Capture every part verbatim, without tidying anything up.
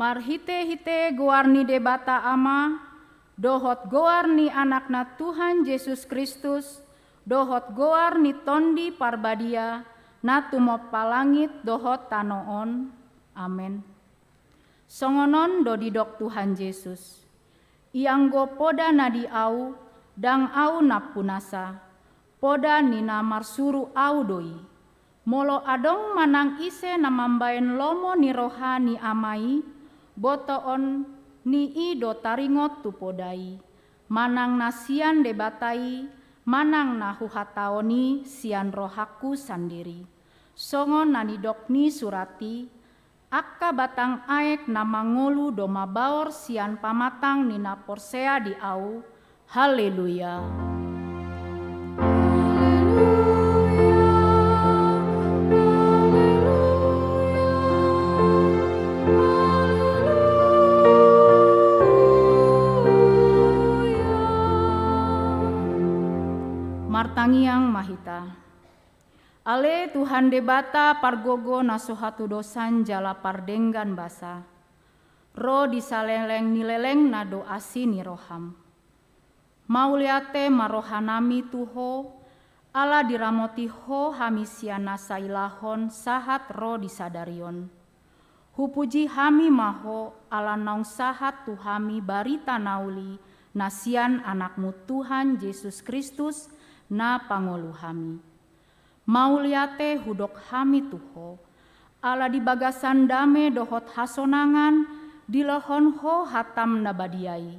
Marhite-hite goar ni Debata Ama, dohot goar ni Anakna Tuhan Jesus Kristus, dohot goar ni Tondi Parbadia, na tumompa langit dohot tano on. Amen. Songon on do didok Tuhan Jesus: Ianggo poda na di Ahu, ndang Ahu nampunasa, poda ni na marsuru Ahu do i. Molo adong manang ise na mambaen lomo ni roha ni Ama i, botoon ni i do taringot tu poda i, manang na sian Debata i, manang na huhatahon i sian rohangku sandiri. Songon na nidok ni surat i, angka batang aek na mangolu do mabaor sian pamatang ni na porsea di Ahu. Haleluya. Martangiang ma hita. Ale Tuhan Debata pargogo na so hatudosan jala pardenggan basa, ro di saleleng ni lelengna do asi ni roham. Mauliate ma rohanami tu Ho, ala diramoti Ho hami sian na sailahon sahat ro di sadari on. Hupuji hami ma Ho, ala naung sahat tu hami barita na uli na sian Anakmu Tuhan Jesus Kristus, na pangolu hami. Mauliate hudok hami tu Ho, ala di bagasan dame dohot hasonangan dilehon Ho hatam na badia i.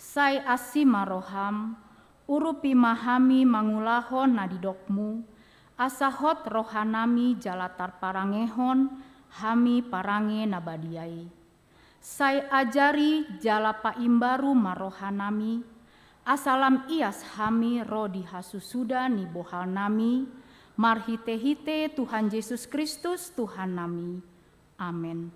Sai asi ma roham, urupi ma hami mangulahon na didokmu, asa hot rohanami jala tarparangehon hami parange na badia i. Sai ajari jala paimbaru ma rohanami, asa lam ias hami ro di hasusuda ni bohalnami, marhite-hite Tuhan Jesus Kristus Tuhannami. Amen.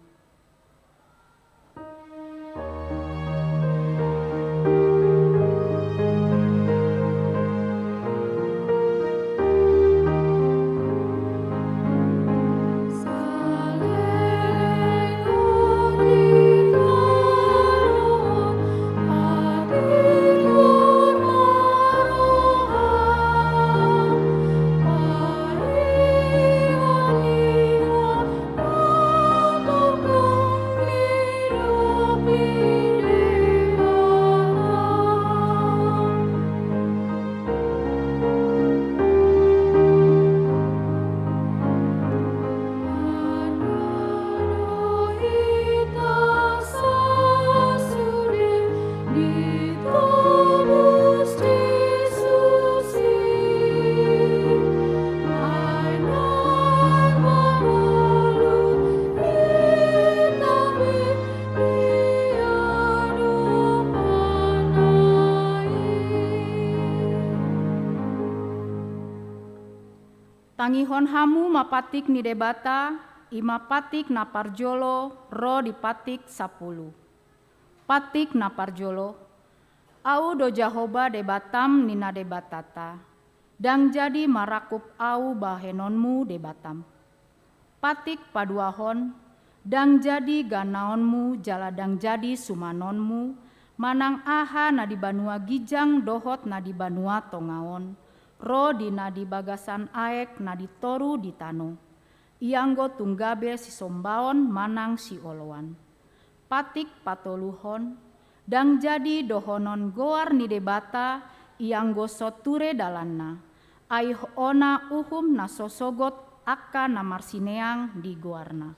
Tangihon hamu ma patik ni Debata, i ma patik na parjolo ro di patik sampulu. Patik na parjolo: Ahu do Jahowa Debatam, ninna Debatanta. Ndang jadi marangkup Ahu bahenonmu Debatam. Patik paduahon: Ndang jadi ganaonmu jala ndang jadi sumanonmu, manang aha na di banua ginjang dohot na di banua tonga on, ro di na di bagasan aek na di toru di tano, ianggo tung gabe sisombaon manang sioloan. Patik patoluhon: Ndang jadi dohonon goar ni Debata ianggo so ture dalanna, ai hona uhum na so sogot angka na marsineang di goarna.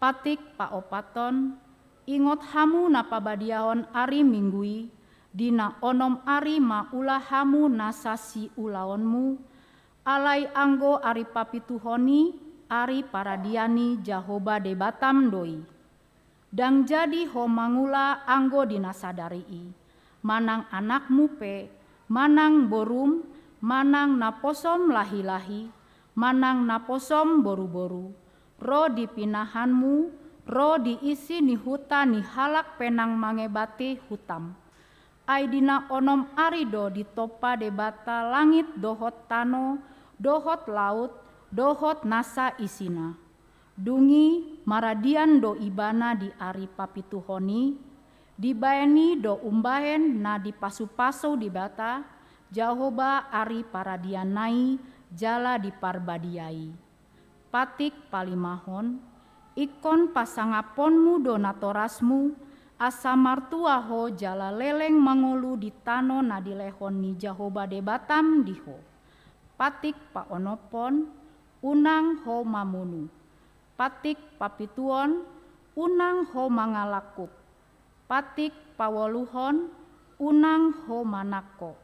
Patik paopathon: Ingot hamu na pabadiahon ari Minggu i, di na onom ari ma ula hamu nasa siulaonmu, alai anggo ari papituhon i, ari paradia ni Jahowa Debatam do i. Ndang jadi ho mangula anggo di na sadari i, manang anakmu pe, manang borum, manang naposom lahilahi, manang naposom boruboru, ro di pinahanmu, ro di isi ni huta ni halak penang mangebati hutam. Ai di na onom ari do ditompa Debata langit dohot tano, dohot laut, dohot nasa isina. Dung i maradian do ibana di ari papituhon i, dibaen i do umbaen na dipasupasu Debata Jahowa ari paradianna i jala di parbadia i. Patik palimahon, ingkon pasangaponmu do natorasmu, asa martua ho jala leleng mangolu di tano na dilehon ni Jahowa Debatam di ho. Patik paonomhon, unang ho mamunu. Patik papituhon, unang ho mangalangkup. Patik paualuhon, unang ho manangko.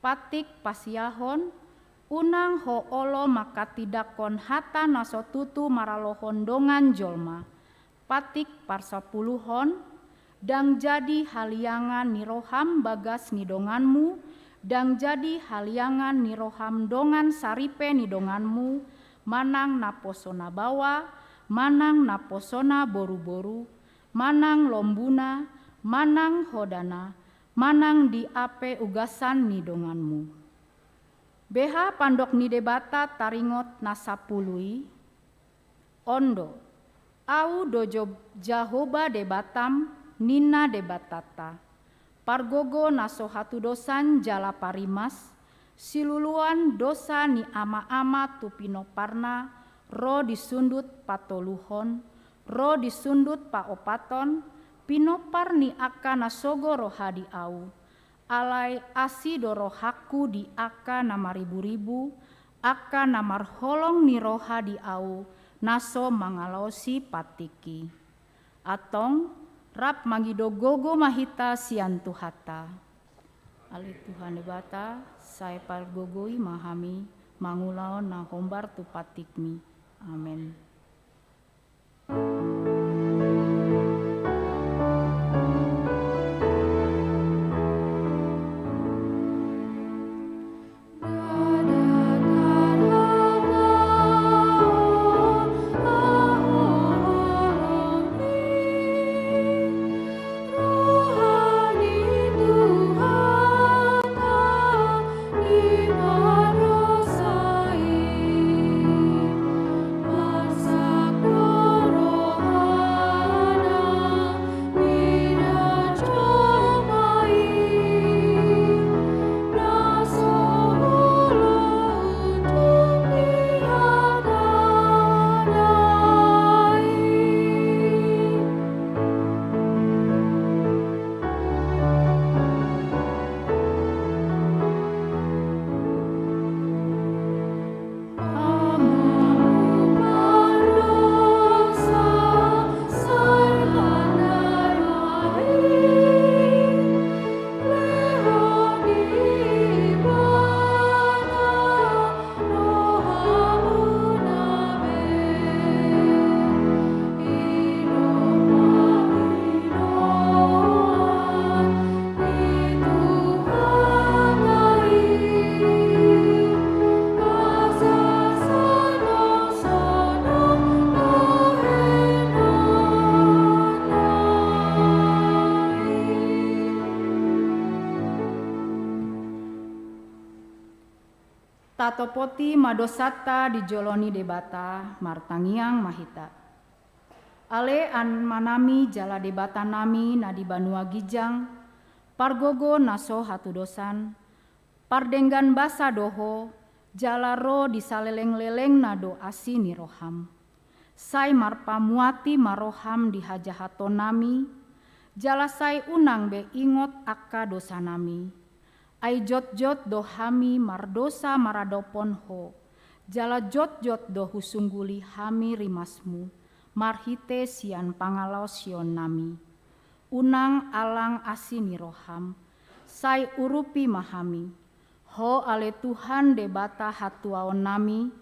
Patik pasiahon, unang ho olo manghatindanghon hata na so tutu maralohon dongan jolma. Patik parsapuluhon, ndang jadi haliangan ni roham bagas ni donganmu, ndang jadi haliangan ni roham dongan saripe ni donganmu, manang naposo na baoa, manang naposona boruboru, manang lombuna, manang hodana, manang di aha pe ugasan ni donganmu. Beha pandok ni Debata taringot na sampulu i? On do, Ahu do Jo-, Jahowa Debatam, ninna Debatanta, pargogo na so hatudosan jala parimas, siluluan dosa ni amaama tu pinomparna, ro di sundut patoluhon, ro di sundut paopathon, pinompar ni angka na sogo roha di Ahu. Alai asi do rohangku di angka na mariburibu, angka na marholong ni roha di Ahu, na so mangalaosi patik i. Antong, rap mangido gogo ma hita sian Tuhanta. Ale Tuhan Debata, sai pargogoi ma hami mangulahon na hombar tu patikmi. Amen. Tatopoti ma dosanta di jolo ni Debata, martangiang ma hita. Ale Amanami jala Debatanami na di banua ginjang, pargogo na so hatudosan, pardenggan basa do Ho, jala ro di salelenglelengna do asi ni roham. Sai marpamuati ma roham di hajahatonnami, jala sai unang be ingot angka dosanami. Ai jotjot do hami mardosa maradophon Ho, jala jotjot do husungguli hami rimasmu, marhite sian pangalaosionnami. Unang alang asi ni roham, sai urupi ma hami. Ho ale Tuhan Debata hatuaonnami,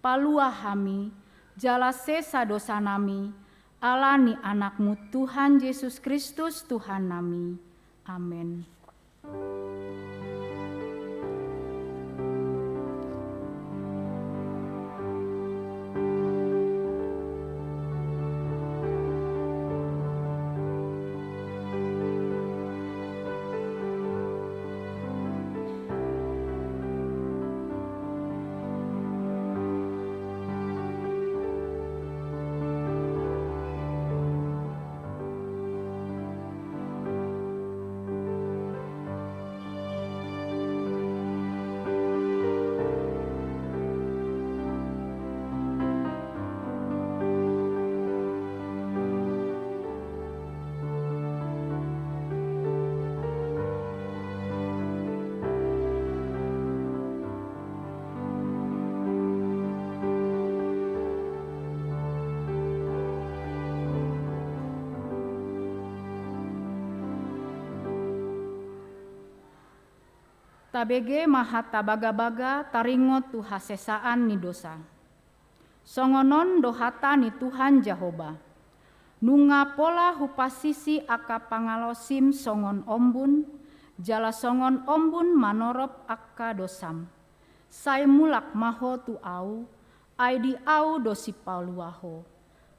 palua hami, jala sesa dosanami, ala ni AnakMu Tuhan Jesus Kristus Tuhannami. Amen. Tabege ma hata bagabaga taringot tu hasesaan ni dosa. Songon on do hata ni Tuhan Jahowa: Nunga pola hupasisi angka pangalaosim songon ombun, jala songon ombun manorop angka dosam. Sai mulak ma ho tu Ahu, ai di Ahu do sipalua ho.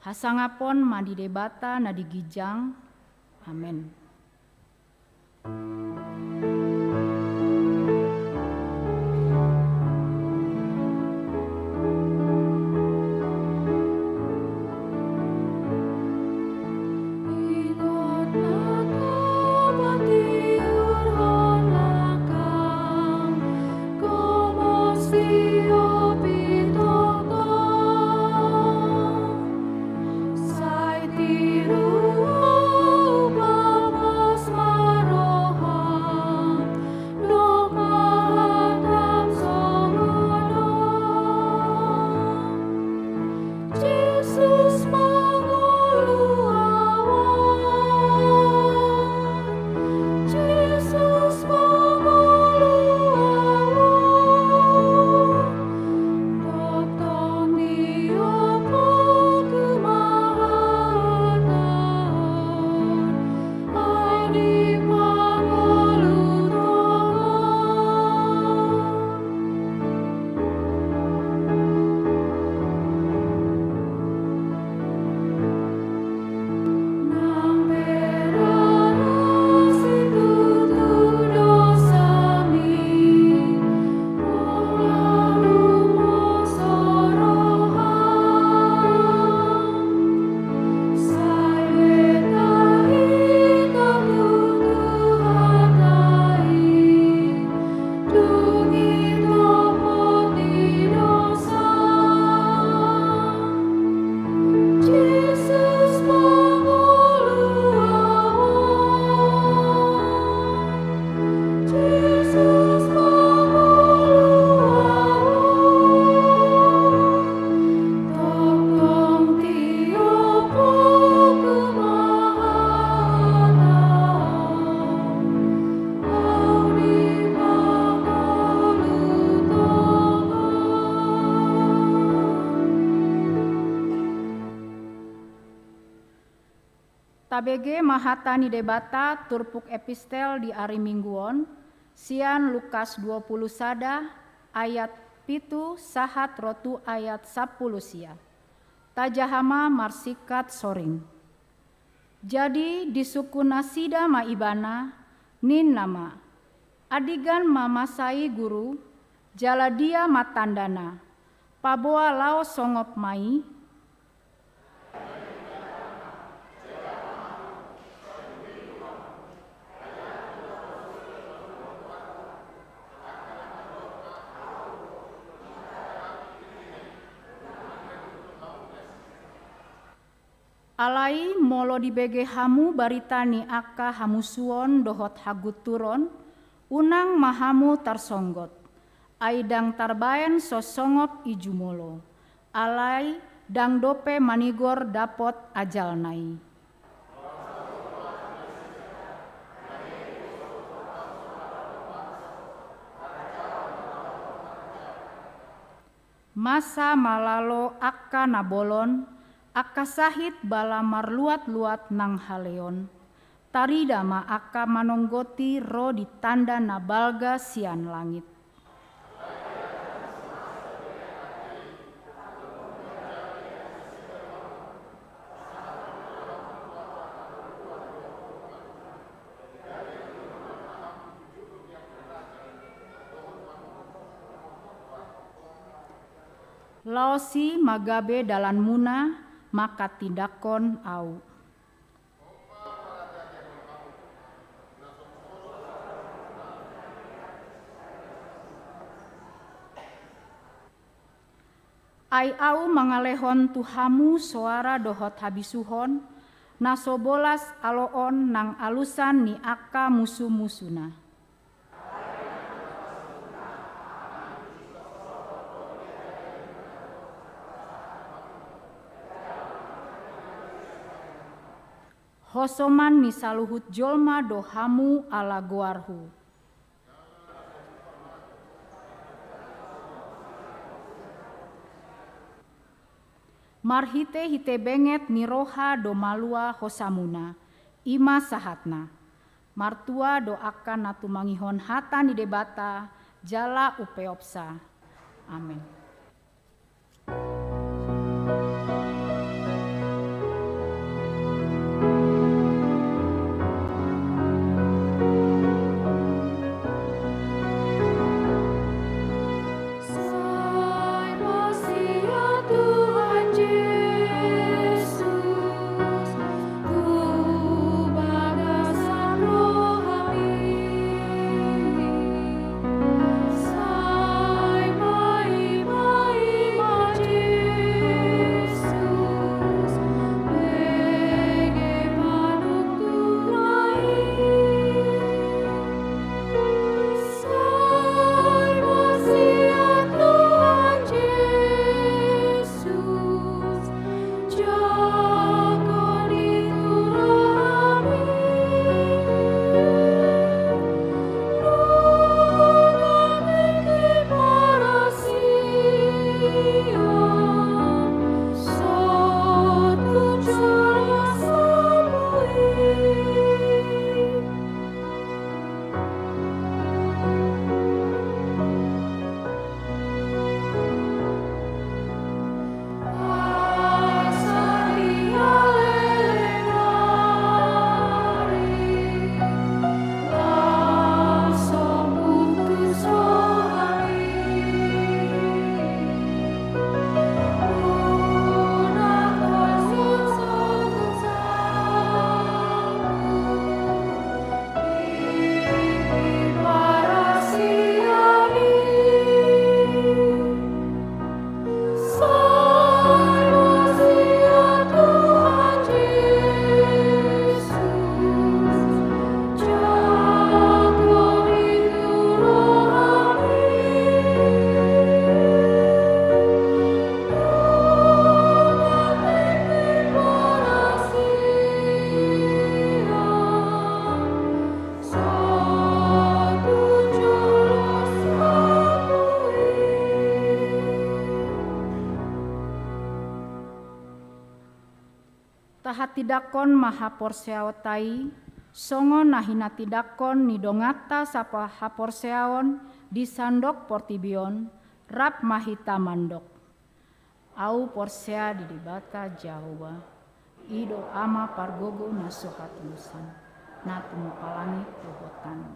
Hasangapon ma di Debata na di ginjang. Amen. Tabege ma hata ni Debata turpuk epistel di ari Minggu on, sian Lukas dua puluh sada ayat pitu sahat ro tu ayat sampulu sia. Tajaha ma marsingkat soring. Jadi disungkun nasida ma Ibana, ninna ma: Andigan ma masa i, Guru? Jala dia ma tandana? Paboa laos songop ma i? Alai molo dibege hamu barita ni angka hamusuon dohot hagunturon, unang ma hamu tarsonggot, ai ndang tarbaen so songop i jumolo, alai ndang dope manigor dapot ajalna i. Masa ma lalo angka na bolon, angka sahit bala marluat-luat nang haleon. Tarida ma angka manonggoti ro di tanda na balga sian langit. Laos i ma gabe dalanmuna manghatindanghon Ahu. Ai Ahu mangalehon tu hamu soara dohot habisuhon, na so bolas aloon nang alusan ni angka musu-musuna. Hosoman ni saluhut jolma do hamu ala goarhu. Marhite-hite benget ni roha do malua hosamuna, i ma sahatna. Martua do angka na tumangihon hata ni Debata jala umpeopsa. Amen. Tahatindangkon ma haporseaonta i, songon na hinatindangkon ni donganta sahaporseaon di sandok portibi on, rap ma hita mandok. Ahu porsea di Debata Jahowa, i do Ama pargogo na so hatulusna, na tumompa langit dohot tano.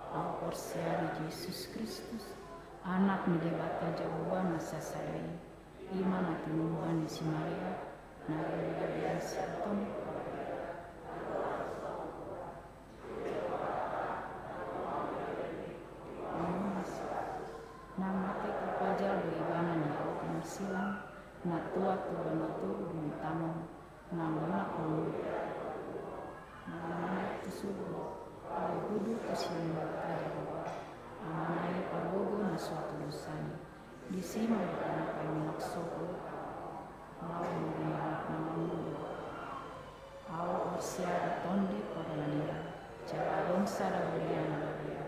Ahu porsea di Jesus Kristus, Anak ni Debata Jahowa na sasada i, i ma na tinubuan ni si Maria, na dilehon Debata Jahowa. Na mate tarpajal do ibana di hau pinarsilang, na tuat tu banua toru dung tano, na mangulahon, na mangulahon tu surgo, ahu huhut tu sian Debata Jahowa, Amana i pargogo na so hatulusna i, disi ma ibana paima na sogot, laho mangulahon na mangolu. Ahu porsea di Tondi Porbadia, jala adong sada huria na badia,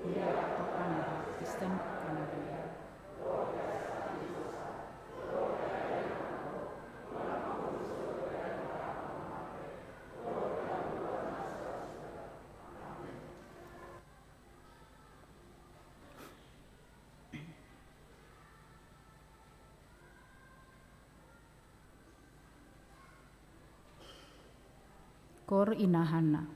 huria Katolik na Kristen angka na badia. Koor inahanna.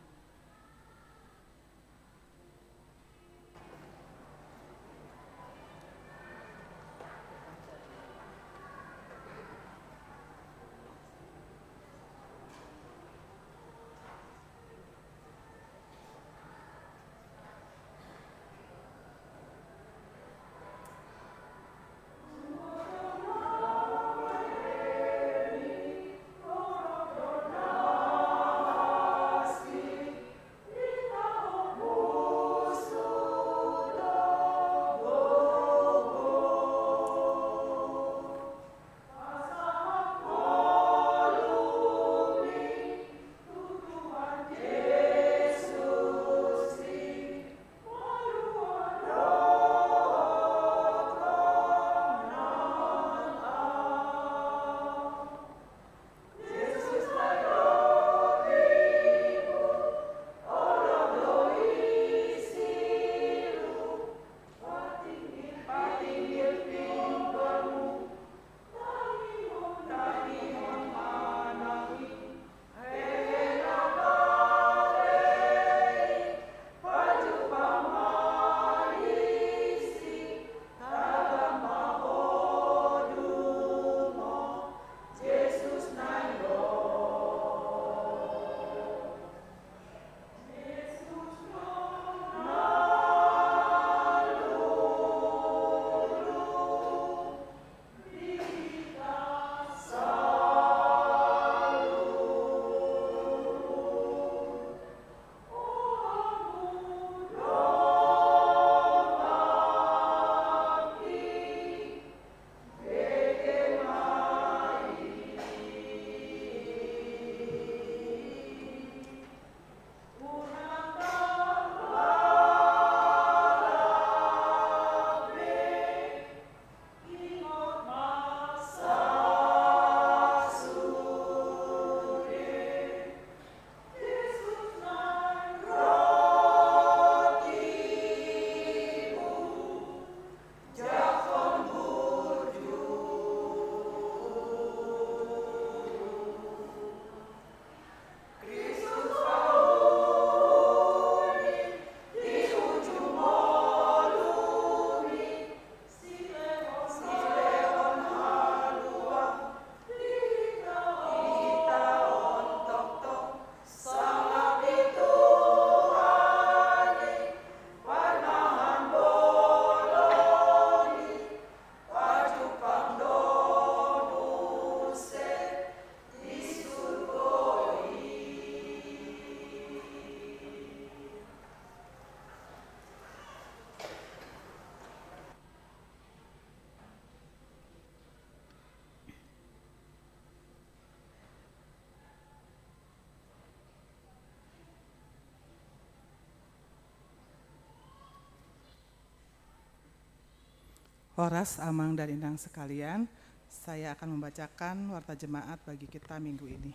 Horas, Amang dan Inang sekalian, saya akan membacakan warta jemaat bagi kita minggu ini.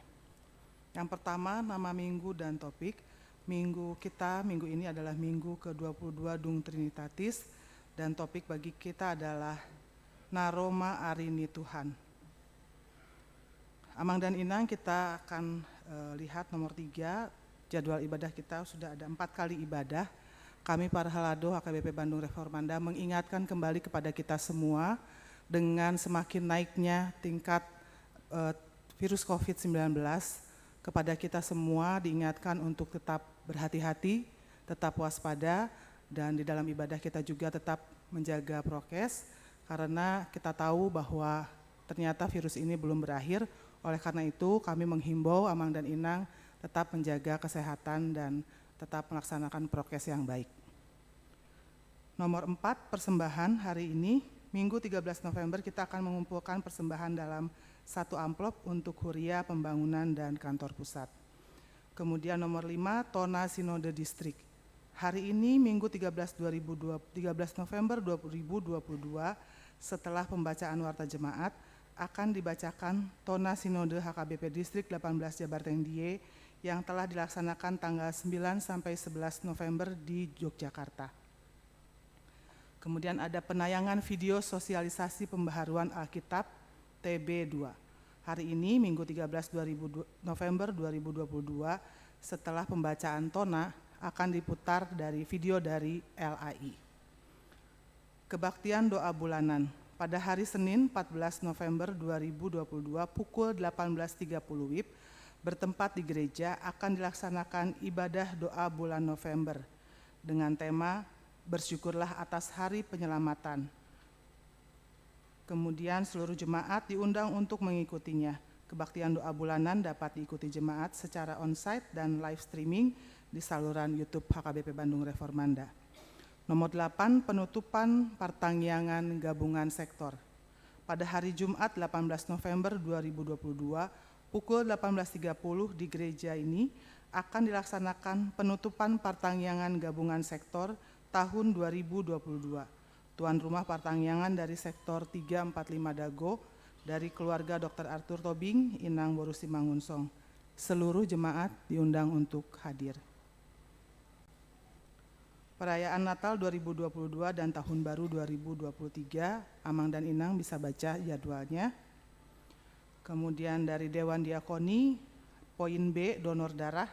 Yang pertama, nama minggu dan topik. Minggu kita minggu ini adalah minggu kedua puluh dua Dung Trinitatis, dan topik bagi kita adalah Na Ro ma Ari ni Tuhan. Amang dan Inang, kita akan, eh, lihat nomor tiga, jadwal ibadah kita sudah ada empat kali ibadah. Kami Parhalado H K B P Bandung Reformanda mengingatkan kembali kepada kita semua, dengan semakin naiknya tingkat, eh, virus covid sembilan belas, kepada kita semua diingatkan untuk tetap berhati-hati, tetap waspada, dan di dalam ibadah kita juga tetap menjaga prokes, karena kita tahu bahwa ternyata virus ini belum berakhir. Oleh karena itu, kami menghimbau Amang dan Inang tetap menjaga kesehatan dan tetap melaksanakan prokes yang baik. Nomor empat, persembahan. Hari ini, Minggu tiga belas November, kita akan mengumpulkan persembahan dalam satu amplop untuk Huria, Pembangunan, dan Kantor Pusat. Kemudian nomor lima, Tona Sinode Distrik. Hari ini, Minggu tiga belas dua ribu dua, tiga belas November dua ribu dua puluh dua, setelah pembacaan warta jemaat, akan dibacakan Tona Sinode H K B P Distrik delapan belas Jabar Tengdie yang telah dilaksanakan tanggal sembilan sampai sebelas November di Yogyakarta. Kemudian ada penayangan video sosialisasi pembaharuan Alkitab T B dua. Hari ini, Minggu tiga belas dua ribu dua, November dua ribu dua puluh dua, setelah pembacaan Tona, akan diputar dari video dari L A I. Kebaktian doa bulanan. Pada hari Senin, empat belas November dua ribu dua puluh dua, pukul delapan belas tiga puluh W I B, bertempat di gereja, akan dilaksanakan ibadah doa bulan November dengan tema Bersyukurlah Atas Hari Penyelamatan. Kemudian seluruh jemaat diundang untuk mengikutinya. Kebaktian doa bulanan dapat diikuti jemaat secara onsite dan live streaming di saluran YouTube H K B P Bandung Reformanda. Nomor delapan, penutupan partangiangan gabungan sektor. Pada hari Jumat, delapan belas November dua ribu dua puluh dua, pukul delapan belas tiga puluh di gereja ini akan dilaksanakan penutupan partangiangan gabungan sektor tahun dua ribu dua puluh dua. Tuan rumah partangiangan dari sektor tiga empat lima Dago, dari keluarga Doktor Arthur Tobing, Inang boru Simangunsong. Seluruh jemaat diundang untuk hadir. Perayaan Natal dua ribu dua puluh dua dan Tahun Baru dua ribu dua puluh tiga, Amang dan Inang bisa baca jadwalnya. Kemudian dari Dewan Diakoni, poin B, donor darah,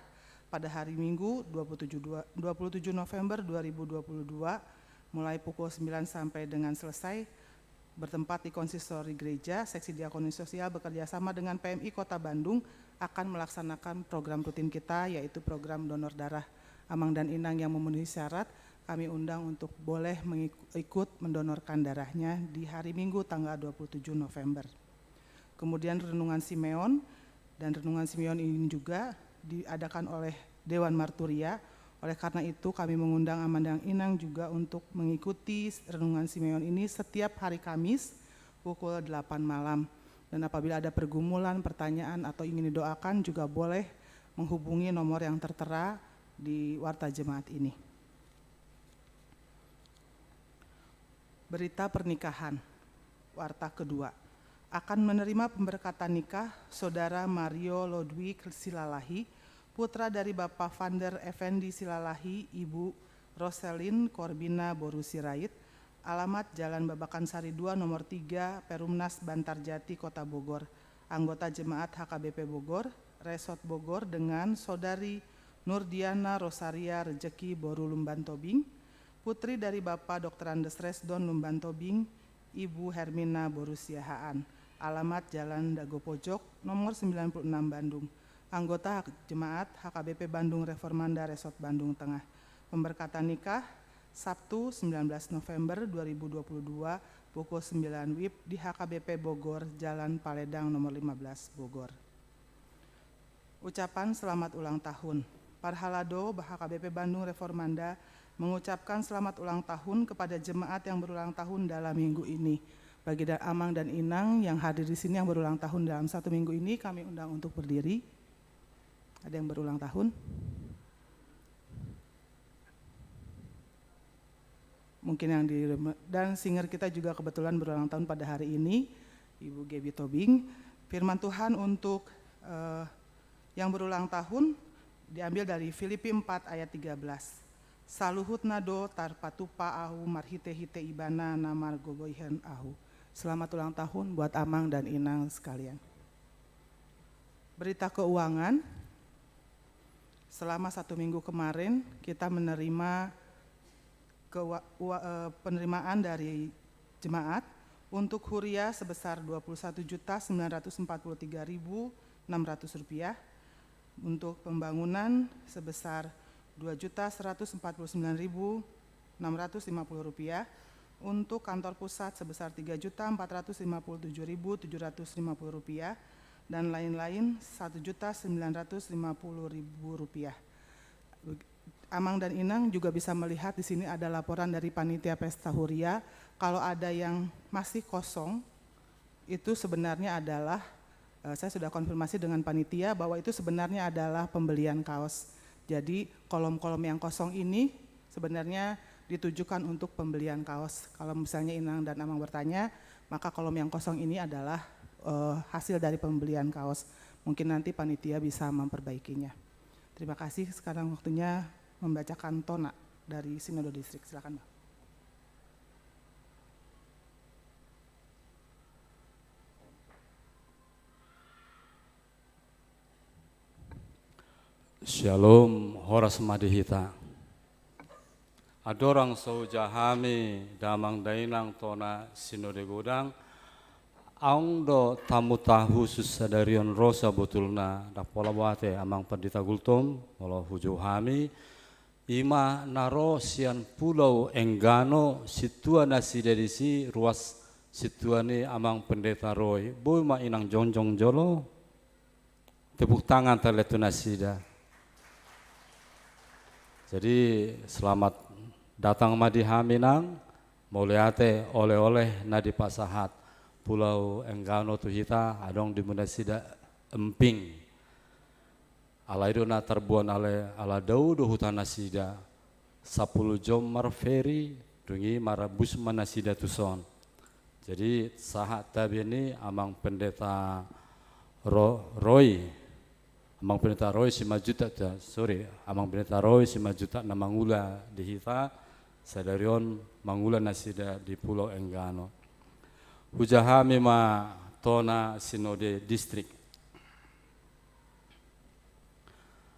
pada hari Minggu, dua puluh tujuh, dua, dua puluh tujuh November dua ribu dua puluh dua, mulai pukul sembilan sampai dengan selesai, bertempat di konsistori gereja, Seksi Diakoni Sosial bekerja sama dengan P M I Kota Bandung akan melaksanakan program rutin kita, yaitu program donor darah. Amang dan Inang yang memenuhi syarat, kami undang untuk boleh mengik-, ikut mendonorkan darahnya di hari Minggu, tanggal dua puluh tujuh November. Kemudian renungan Simeon, dan renungan Simeon ini juga diadakan oleh Dewan Marturia. Oleh karena itu, kami mengundang Amang dan Inang juga untuk mengikuti renungan Simeon ini setiap hari Kamis pukul delapan malam. Dan apabila ada pergumulan, pertanyaan, atau ingin didoakan, juga boleh menghubungi nomor yang tertera di warta jemaat ini. Berita pernikahan. Warta kedua. Akan menerima pemberkatan nikah Saudara Mario Lodwig Silalahi, putra dari Bapak Vander Effendi Silalahi, Ibu Roselin Korbina boru Sirait, alamat Jalan Babakan Sari dua nomor tiga, Perumnas Bantarjati, Kota Bogor. Anggota jemaat H K B P Bogor, Resort Bogor, dengan Saudari Nurdiana Rosaria Rezeki boru Lumban Tobing, putri dari Bapak Doktor Andes Resdon Lumban Tobing, Ibu Hermina boru Siahaan. Alamat Jalan Dago Pojok, nomor sembilan puluh enam, Bandung. Anggota jemaat H K B P Bandung Reformanda Resort Bandung Tengah. Pemberkatan nikah Sabtu, sembilan belas November dua ribu dua puluh dua, pukul sembilan W I B di H K B P Bogor, Jalan Paledang nomor lima belas, Bogor. Ucapan selamat ulang tahun. Parhalado H K B P Bandung Reformanda mengucapkan selamat ulang tahun kepada jemaat yang berulang tahun dalam minggu ini. Bagi da-, Amang dan Inang yang hadir di sini yang berulang tahun dalam satu minggu ini, kami undang untuk berdiri. Ada yang berulang tahun? mungkin yang di, dan singer kita juga kebetulan berulang tahun pada hari ini, Ibu Gebi Tobing. Firman Tuhan untuk, eh, yang berulang tahun diambil dari Filipi empat ayat tiga belas. Saluhutna do tarpatupa ahu marhite-hite Ibana na margogoion ahu. Selamat ulang tahun buat Amang dan Inang sekalian. Berita keuangan, selama satu minggu kemarin kita menerima keua-, ua-, eh, penerimaan dari jemaat untuk huria sebesar dua puluh satu juta sembilan ratus empat puluh tiga ribu enam ratus rupiah, untuk pembangunan sebesar dua juta seratus empat puluh sembilan ribu enam ratus lima puluh rupiah, untuk kantor pusat sebesar tiga juta empat ratus lima puluh tujuh ribu tujuh ratus lima puluh rupiah, dan lain-lain satu juta sembilan ratus lima puluh ribu rupiah. Amang dan Inang juga bisa melihat di sini ada laporan dari panitia pesta huria. Kalau ada yang masih kosong, itu sebenarnya adalah, eh, saya sudah konfirmasi dengan panitia bahwa itu sebenarnya adalah pembelian kaos. Jadi kolom-kolom yang kosong ini sebenarnya ditujukan untuk pembelian kaos. Kalau misalnya Inang dan Amang bertanya, maka kolom yang kosong ini adalah, eh, hasil dari pembelian kaos. Mungkin nanti panitia bisa memperbaikinya. Terima kasih. Sekarang waktunya membacakan tona dari Sinode Distrik. Silakan, Bang. Syalom, horas ma di hita. Andorang so hujaha hami damang dainang tona Sinode Godang, adong do tamuta husus sadari on ro sabotulna, ndang pola boha ate Amang Pandita Gultom, molo hujou hami, i ma na ro sian Pulau Enggano, sintua nasida disi, ruas sintua ni Amang Pendeta Roy. Boi ma inang jongjong jolo. Tepuk tangan talet tu nasida. Jadi selamat datang ma di hami, Nang. Mauliate oleh-oleh na dipasahat Pulau Enggano tu hita, adong di muna nasida emping. Alai do na tarboan, alai ala dao do huta nasida, sapulu jom marferi, dung i marabus ma nasida tuson. Jadi sahat tabe ni Amang Pendeta Ro-, Roy, Amang Pendeta Roy Simanjuntak, sorry, Amang Pendeta Roy Simanjuntak na mangula di hita, sadari on mangula nasida di Pulau Enggano. Hujaha hami ma tona Sinode Distrik.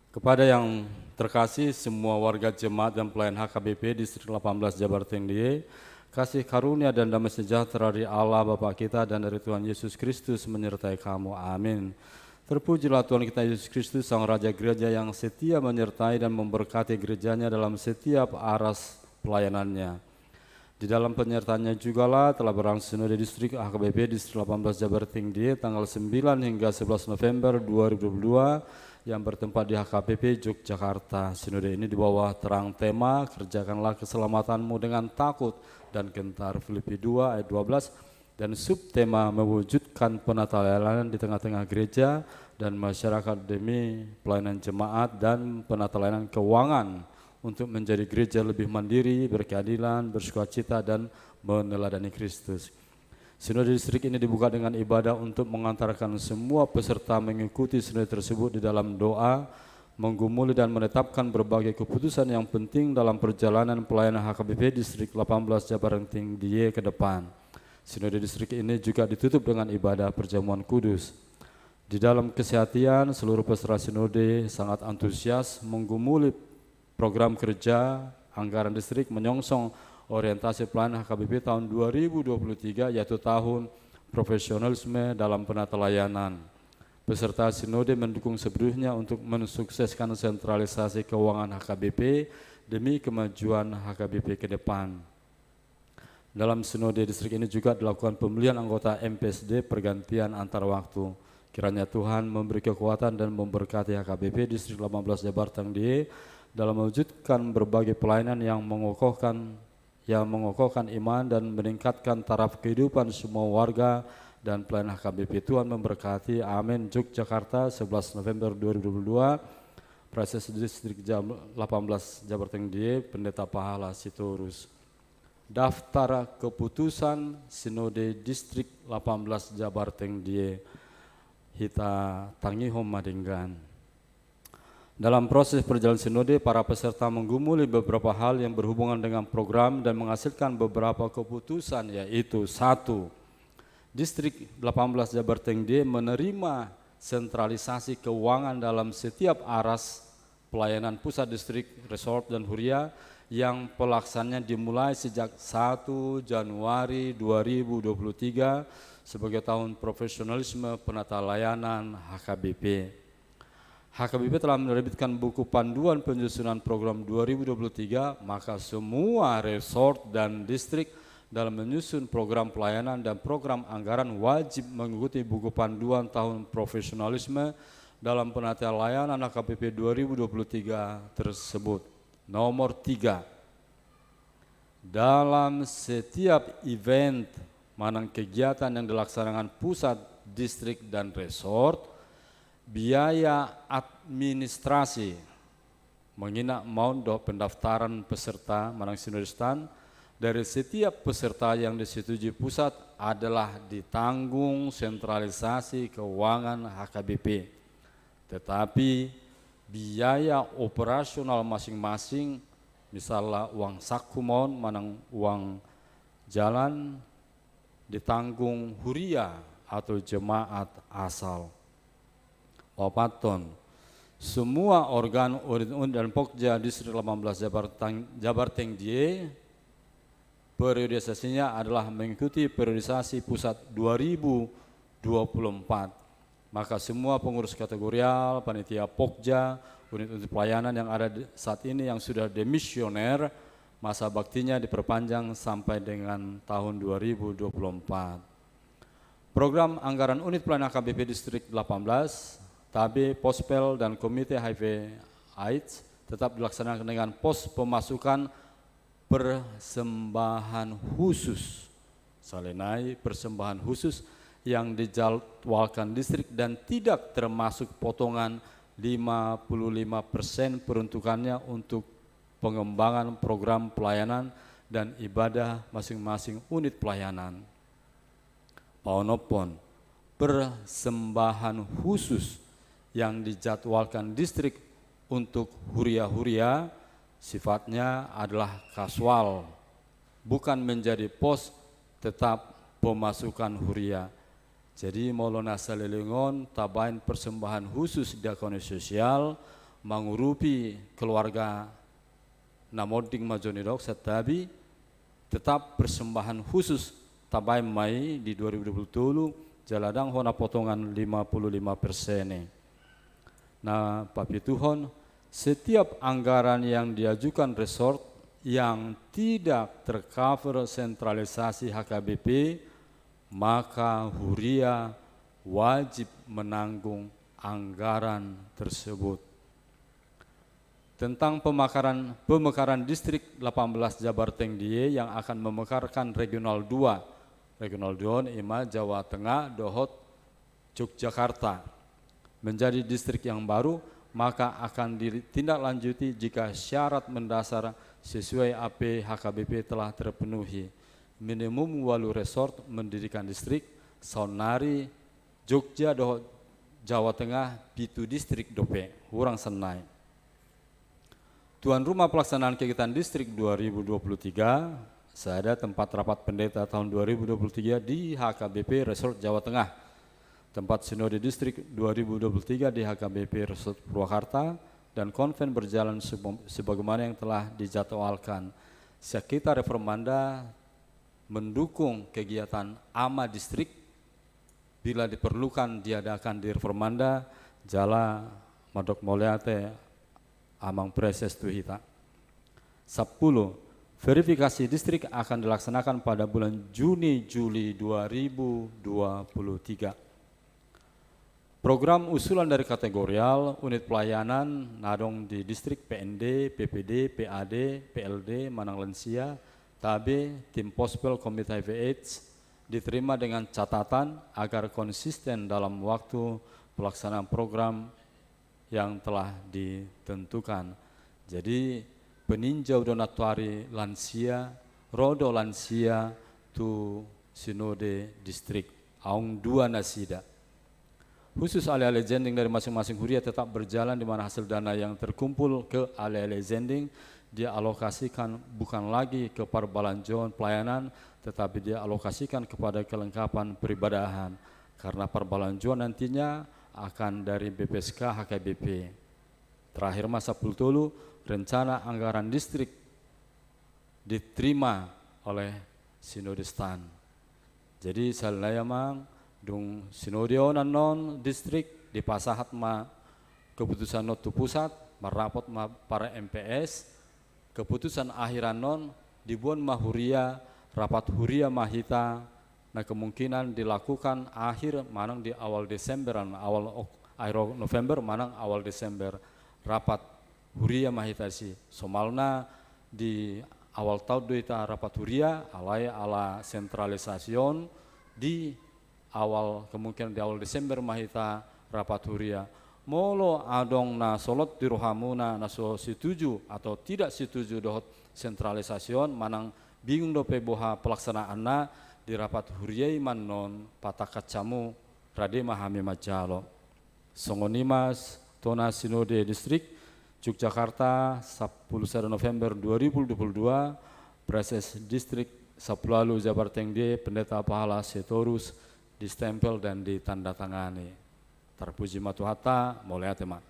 Kepada yang terkasih, semua warga jemaat dan pelayan H K B P Distrik delapan belas Jabar Tinggi, kasih karunia dan damai sejahtera dari Allah Bapa kita dan dari Tuhan Yesus Kristus menyertai kamu. Amin. Terpujilah Tuhan kita Yesus Kristus, Sang Raja Gereja yang setia menyertai dan memberkati gerejanya dalam setiap aras pelayanannya. Di dalam penyertaannya jugalah telah berlangsung Sinode Distrik H K B P Distrik delapan belas Jabar Tinggi tanggal sembilan hingga sebelas November dua ribu dua puluh dua yang bertempat di H K B P Yogyakarta. Sinode ini di bawah terang tema Kerjakanlah Keselamatanmu dengan Takut dan Gentar, Filipi dua ayat dua belas, dan subtema Mewujudkan Penatalelayanan di Tengah-tengah Gereja dan Masyarakat demi Pelayanan Jemaat dan Penatalelayanan Keuangan untuk menjadi gereja lebih mandiri, berkeadilan, bersukacita, dan meneladani Kristus. Sinode Distrik ini dibuka dengan ibadah untuk mengantarkan semua peserta mengikuti sinode tersebut di dalam doa, menggumuli dan menetapkan berbagai keputusan yang penting dalam perjalanan pelayanan H K B P Distrik delapan belas Jabar Tinggi ke depan. Sinode Distrik ini juga ditutup dengan ibadah perjamuan kudus. Di dalam kesehatian, seluruh peserta Sinode sangat antusias menggumuli program kerja anggaran distrik menyongsong orientasi pelayanan H K B P tahun dua ribu dua puluh tiga, yaitu tahun profesionalisme dalam penatalayanan. Peserta Sinode mendukung sepenuhnya untuk mensukseskan sentralisasi keuangan H K B P demi kemajuan H K B P ke depan. Dalam Sinode Distrik ini juga dilakukan pemilihan anggota M P S D pergantian antar waktu. Kiranya Tuhan memberi kekuatan dan memberkati H K B P Distrik delapan belas Jabar Tinggi dalam mewujudkan berbagai pelayanan yang mengokohkan, yang mengokohkan iman dan meningkatkan taraf kehidupan semua warga dan pelayan H K B P. Tuhan memberkati. Amin. Yogyakarta, sebelas November dua ribu dua puluh dua. Praeses Distrik Jam-, delapan belas Jabar Tinggi, Pendeta Pahala Sitorus. Daftar keputusan Sinode Distrik delapan belas Jabartengdihe, hita tangihon ma denggan. Dalam proses perjalanan sinode, para peserta menggumuli beberapa hal yang berhubungan dengan program dan menghasilkan beberapa keputusan, yaitu: satu, Distrik delapan belas Jabartengdihe menerima sentralisasi keuangan dalam setiap aras pelayanan pusat, distrik, resort, dan huria yang pelaksanaannya dimulai sejak satu Januari dua ribu dua puluh tiga sebagai tahun profesionalisme penata layanan H K B P. H K B P telah menerbitkan buku panduan penyusunan program dua ribu dua puluh tiga, maka semua resort dan distrik dalam menyusun program pelayanan dan program anggaran wajib mengikuti buku panduan tahun profesionalisme dalam penata layanan H K B P dua ribu dua puluh tiga tersebut. Nomor tiga, dalam setiap event manang kegiatan yang dilaksanakan pusat, distrik, dan resort, biaya administrasi, mangina maon dohot pendaftaran peserta manang sinodistan, dari setiap peserta yang disetujui pusat adalah ditanggung sentralisasi keuangan H K B P. Tetapi biaya operasional masing-masing, misalna uang saku maon manang uang jalan, ditanggung huria atau jemaat asal. Opat, semua organ, unit-unit, dan pokja Distrik delapan belas Jabarteng, Jabartengdihe, periodisasinya adalah mengikuti periodisasi pusat dua ribu dua puluh empat. Maka semua pengurus kategorial, panitia pokja, unit-unit pelayanan yang ada di, saat ini yang sudah demisioner, masa baktinya diperpanjang sampai dengan tahun dua ribu dua puluh empat. Program anggaran unit pelayanan H K B P Distrik delapan belas, Tabe, Pospel, dan Komite H I V AIDS tetap dilaksanakan dengan pos pemasukan persembahan khusus. Selain persembahan khusus yang dijadwalkan distrik dan tidak termasuk potongan lima puluh lima persen peruntukannya untuk pengembangan program pelayanan dan ibadah masing-masing unit pelayanan. Paonomhon, persembahan khusus yang dijadwalkan distrik untuk huria-huria sifatnya adalah kasual, bukan menjadi pos tetap pemasukan huria. Jadi molo na saleleng on tabaen persembahan khusus diakonia sosial mangurupi keluarga na monding ma jo nidok, santabi, tetap persembahan khusus tabaen ma i di dua ribu dua puluh tolu, jala ndang hona potongan lima puluh lima persen i. Na papituhon, setiap anggaran yang diajukan resort yang tidak tercover sentralisasi H K B P, maka huria wajib menanggung anggaran tersebut. Tentang pemekaran, pemekaran Distrik delapan belas Jabartengdihe yang akan memekarkan Regional dua. Regional dua on ima Jawa Tengah dohot Yogyakarta menjadi distrik yang baru, maka akan ditindaklanjuti jika syarat mendasar sesuai A P H K B P telah terpenuhi. Minimum ualu resort mendirikan distrik, saonnari Jogja dohot Jawa Tengah pitu distrik dope, hurang sannari. Tuan rumah pelaksanaan kegiatan distrik dua ribu dua puluh tiga, sada tempat rapat pendeta tahun dua ribu dua puluh tiga di H K B P Resort Jawa Tengah, tempat sinode distrik dua ribu dua puluh tiga di H K B P Resort Purwakarta, dan konven berjalan sebe-, sebagaimana yang telah dijadwalkan. Sian hita Reformanda mendukung kegiatan ama distrik, bila diperlukan diadakan di Reformanda, jala mandok mauliate amang praeses tu hita. Sampulu, verifikasi distrik akan dilaksanakan pada bulan Juni Juli dua ribu dua puluh tiga. Program usulan dari kategorial, unit pelayanan na adong di distrik, P N D, P P D, P A D, P L D, manang lansia, Tabe, tim Pospel, Komite H I V AIDS, diterima dengan catatan agar konsisten dalam waktu pelaksanaan program yang telah ditentukan. Jadi, peninjau do nantoari lansia, Ro do lansia tu sinode distrik, aung dua nasida. Khusus ale-ale zending dari masing-masing huria tetap berjalan, di mana hasil dana yang terkumpul ke ale-ale zending dialokasikan bukan lagi ke perbelanjaan pelayanan, tetapi dialokasikan kepada kelengkapan peribadahan, karena perbelanjaan nantinya akan dari B P S K H K B P. Terakhir ma sampulu tolu, rencana anggaran distrik diterima oleh Sinode Stan. Jadi, sahali nai amang, dung sinode on annon distrik, dipasahat ma keputusan on tu pusat, marrapot ma para M P S, keputusan akhir annon, diboan ma huria, rapat huria ma hita, na kemungkinan dilakukan akhir manang di awal Desember, an-, awal Ok-, akhir November manang awal Desember, rapat huria ma hita disi. Somalna di awal taon do hita rapat huria, alai ala sentralisasi on di awal, kemungkinan di awal Desember ma hita rapat huria. Molo adong na solot di rohamuna na so setuju atau tidak setuju dohot sentralisasi on, manang bingung dope boha pelaksanaanna, di rapat huria i ma annon patangkas hamu, rade ma hami manjalo. Songon i ma Tona Sinode Distrik Yogyakarta, sampulu sada November dua ribu dua puluh dua, Praeses Distrik Sampulu Ualu Jabar Tengge, Pendeta Pahala Sitorus, distempel dan ditandatangani. Tarpuji ma Tuhanta, mauliate ma.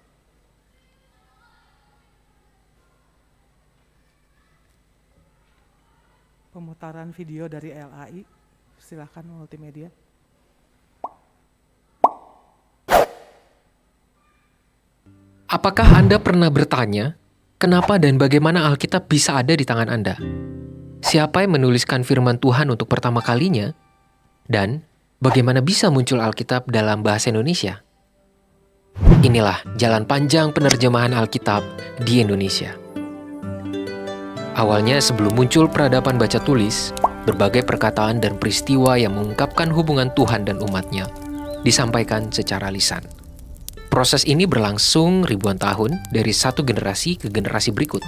Pemutaran video dari L A I. Silakan, multimedia. Apakah Anda pernah bertanya, kenapa dan bagaimana Alkitab bisa ada di tangan Anda? Siapa yang menuliskan firman Tuhan untuk pertama kalinya? Dan bagaimana bisa muncul Alkitab dalam bahasa Indonesia? Inilah jalan panjang penerjemahan Alkitab di Indonesia. Awalnya, sebelum muncul peradaban baca tulis, berbagai perkataan dan peristiwa yang mengungkapkan hubungan Tuhan dan umat-Nya disampaikan secara lisan. Proses ini berlangsung ribuan tahun, dari satu generasi ke generasi berikut.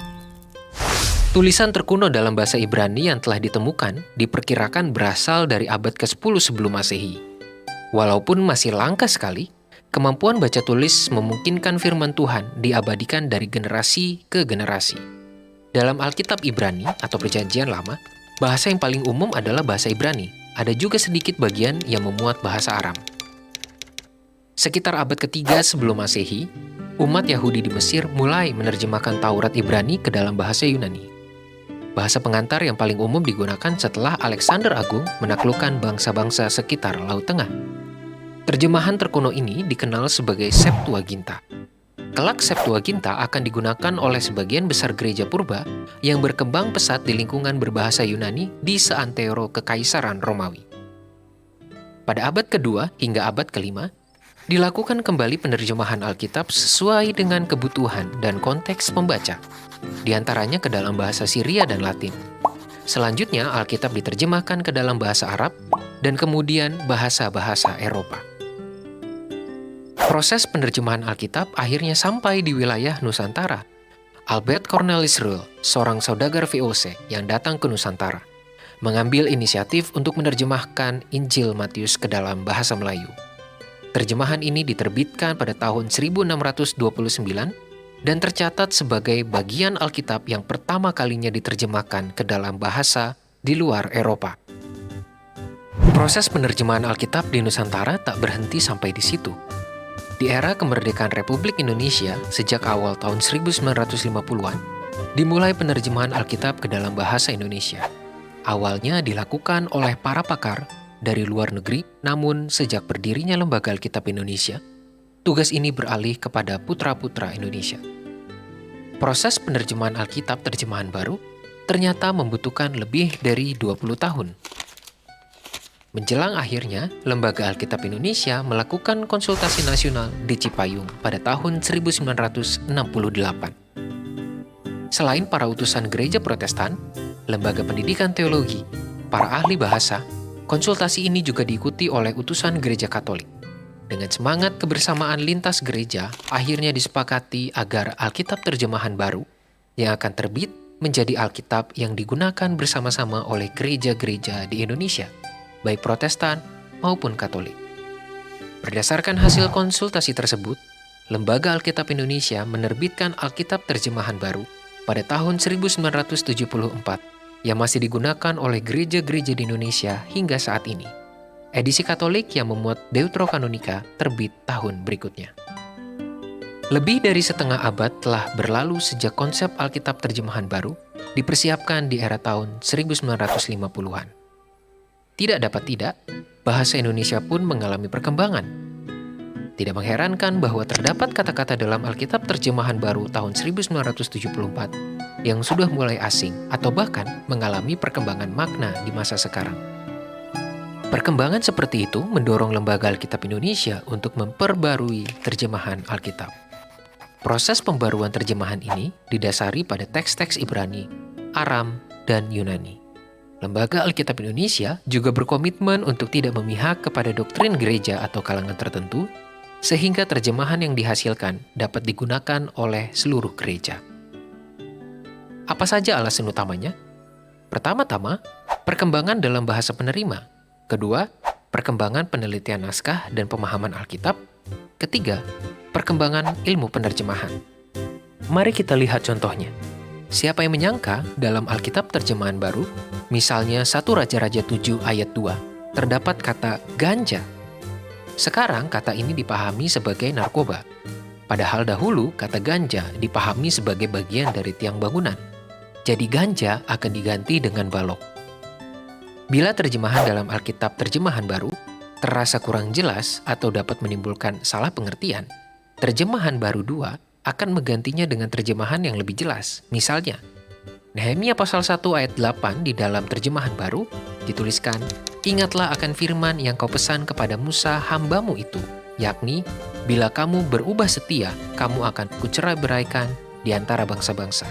Tulisan terkuno dalam bahasa Ibrani yang telah ditemukan diperkirakan berasal dari abad kesepuluh sebelum Masehi. Walaupun masih langka sekali, kemampuan baca tulis memungkinkan firman Tuhan diabadikan dari generasi ke generasi. Dalam Alkitab Ibrani atau Perjanjian Lama, bahasa yang paling umum adalah bahasa Ibrani. Ada juga sedikit bagian yang memuat bahasa Aram. Sekitar abad ketiga sebelum Masehi, umat Yahudi di Mesir mulai menerjemahkan Taurat Ibrani ke dalam bahasa Yunani. Bahasa pengantar yang paling umum digunakan setelah Alexander Agung menaklukkan bangsa-bangsa sekitar Laut Tengah. Terjemahan terkuno ini dikenal sebagai Septuaginta. Kelak Septuaginta akan digunakan oleh sebagian besar gereja purba yang berkembang pesat di lingkungan berbahasa Yunani di seantero Kekaisaran Romawi. Pada abad kedua hingga abad kelima, dilakukan kembali penerjemahan Alkitab sesuai dengan kebutuhan dan konteks pembaca, di antaranya ke dalam bahasa Siria dan Latin. Selanjutnya, Alkitab diterjemahkan ke dalam bahasa Arab dan kemudian bahasa-bahasa Eropa. Proses penerjemahan Alkitab akhirnya sampai di wilayah Nusantara. Albert Cornelis Ruhl, seorang saudagar V O C yang datang ke Nusantara, mengambil inisiatif untuk menerjemahkan Injil Matius ke dalam bahasa Melayu. Terjemahan ini diterbitkan pada tahun seribu enam ratus dua puluh sembilan dan tercatat sebagai bagian Alkitab yang pertama kalinya diterjemahkan ke dalam bahasa di luar Eropa. Proses penerjemahan Alkitab di Nusantara tak berhenti sampai di situ. Di era kemerdekaan Republik Indonesia, sejak awal tahun seribu sembilan ratus lima puluhan, dimulai penerjemahan Alkitab ke dalam bahasa Indonesia. Awalnya dilakukan oleh para pakar dari luar negeri, namun sejak berdirinya Lembaga Alkitab Indonesia, tugas ini beralih kepada putra-putra Indonesia. Proses penerjemahan Alkitab terjemahan baru ternyata membutuhkan lebih dari dua puluh tahun. Menjelang akhirnya, Lembaga Alkitab Indonesia melakukan konsultasi nasional di Cipayung pada tahun seribu sembilan ratus enam puluh delapan. Selain para utusan gereja Protestan, lembaga pendidikan teologi, para ahli bahasa, konsultasi ini juga diikuti oleh utusan gereja Katolik. Dengan semangat kebersamaan lintas gereja, akhirnya disepakati agar Alkitab terjemahan baru yang akan terbit menjadi Alkitab yang digunakan bersama-sama oleh gereja-gereja di Indonesia, baik Protestan maupun Katolik. Berdasarkan hasil konsultasi tersebut, Lembaga Alkitab Indonesia menerbitkan Alkitab terjemahan baru pada tahun seribu sembilan ratus tujuh puluh empat, yang masih digunakan oleh gereja-gereja di Indonesia hingga saat ini. Edisi Katolik yang memuat Deuterokanonika terbit tahun berikutnya. Lebih dari setengah abad telah berlalu sejak konsep Alkitab terjemahan baru dipersiapkan di era tahun seribu sembilan ratus lima puluhan. Tidak dapat tidak, bahasa Indonesia pun mengalami perkembangan. Tidak mengherankan bahwa terdapat kata-kata dalam Alkitab terjemahan baru tahun seribu sembilan ratus tujuh puluh empat yang sudah mulai asing atau bahkan mengalami perkembangan makna di masa sekarang. Perkembangan seperti itu mendorong Lembaga Alkitab Indonesia untuk memperbarui terjemahan Alkitab. Proses pembaruan terjemahan ini didasari pada teks-teks Ibrani, Aram, dan Yunani. Lembaga Alkitab Indonesia juga berkomitmen untuk tidak memihak kepada doktrin gereja atau kalangan tertentu, sehingga terjemahan yang dihasilkan dapat digunakan oleh seluruh gereja. Apa saja alasan utamanya? Pertama-tama, perkembangan dalam bahasa penerima. Kedua, perkembangan penelitian naskah dan pemahaman Alkitab. Ketiga, perkembangan ilmu penerjemahan. Mari kita lihat contohnya. Siapa yang menyangka dalam Alkitab terjemahan baru, misalnya satu Raja-Raja tujuh ayat dua, terdapat kata ganja? Sekarang kata ini dipahami sebagai narkoba. Padahal dahulu kata ganja dipahami sebagai bagian dari tiang bangunan. Jadi ganja akan diganti dengan balok. Bila terjemahan dalam Alkitab terjemahan baru terasa kurang jelas atau dapat menimbulkan salah pengertian, terjemahan baru dua akan menggantinya dengan terjemahan yang lebih jelas. Misalnya, Nehemia pasal satu ayat delapan di dalam terjemahan baru dituliskan, "Ingatlah akan firman yang kau pesan kepada Musa hambamu itu, yakni, bila kamu berubah setia, kamu akan kucerai-beraikan di antara bangsa-bangsa."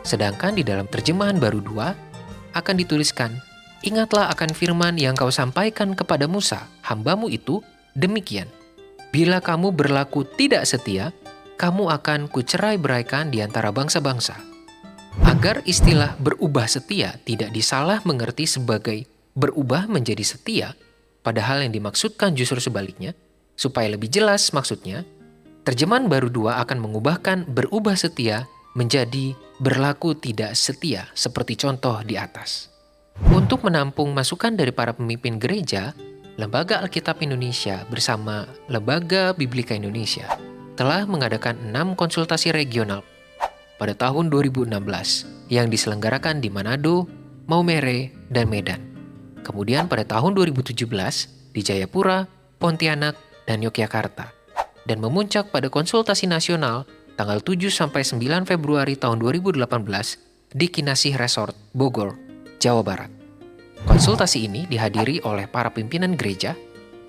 Sedangkan di dalam terjemahan baru dua akan dituliskan, "Ingatlah akan firman yang kau sampaikan kepada Musa hambamu itu, demikian, bila kamu berlaku tidak setia, kamu akan kucerai-beraikan di antara bangsa-bangsa." Agar istilah berubah setia tidak disalah mengerti sebagai berubah menjadi setia, padahal yang dimaksudkan justru sebaliknya, supaya lebih jelas maksudnya, terjemahan baru dua akan mengubahkan berubah setia menjadi berlaku tidak setia seperti contoh di atas. Untuk menampung masukan dari para pemimpin gereja, Lembaga Alkitab Indonesia bersama Lembaga Biblika Indonesia telah mengadakan enam konsultasi regional pada tahun dua ribu enam belas yang diselenggarakan di Manado, Maumere, dan Medan. Kemudian pada tahun dua ribu tujuh belas di Jayapura, Pontianak, dan Yogyakarta. Dan memuncak pada konsultasi nasional tanggal tujuh sampai sembilan Februari tahun dua ribu delapan belas di Kinasih Resort, Bogor, Jawa Barat. Konsultasi ini dihadiri oleh para pimpinan gereja,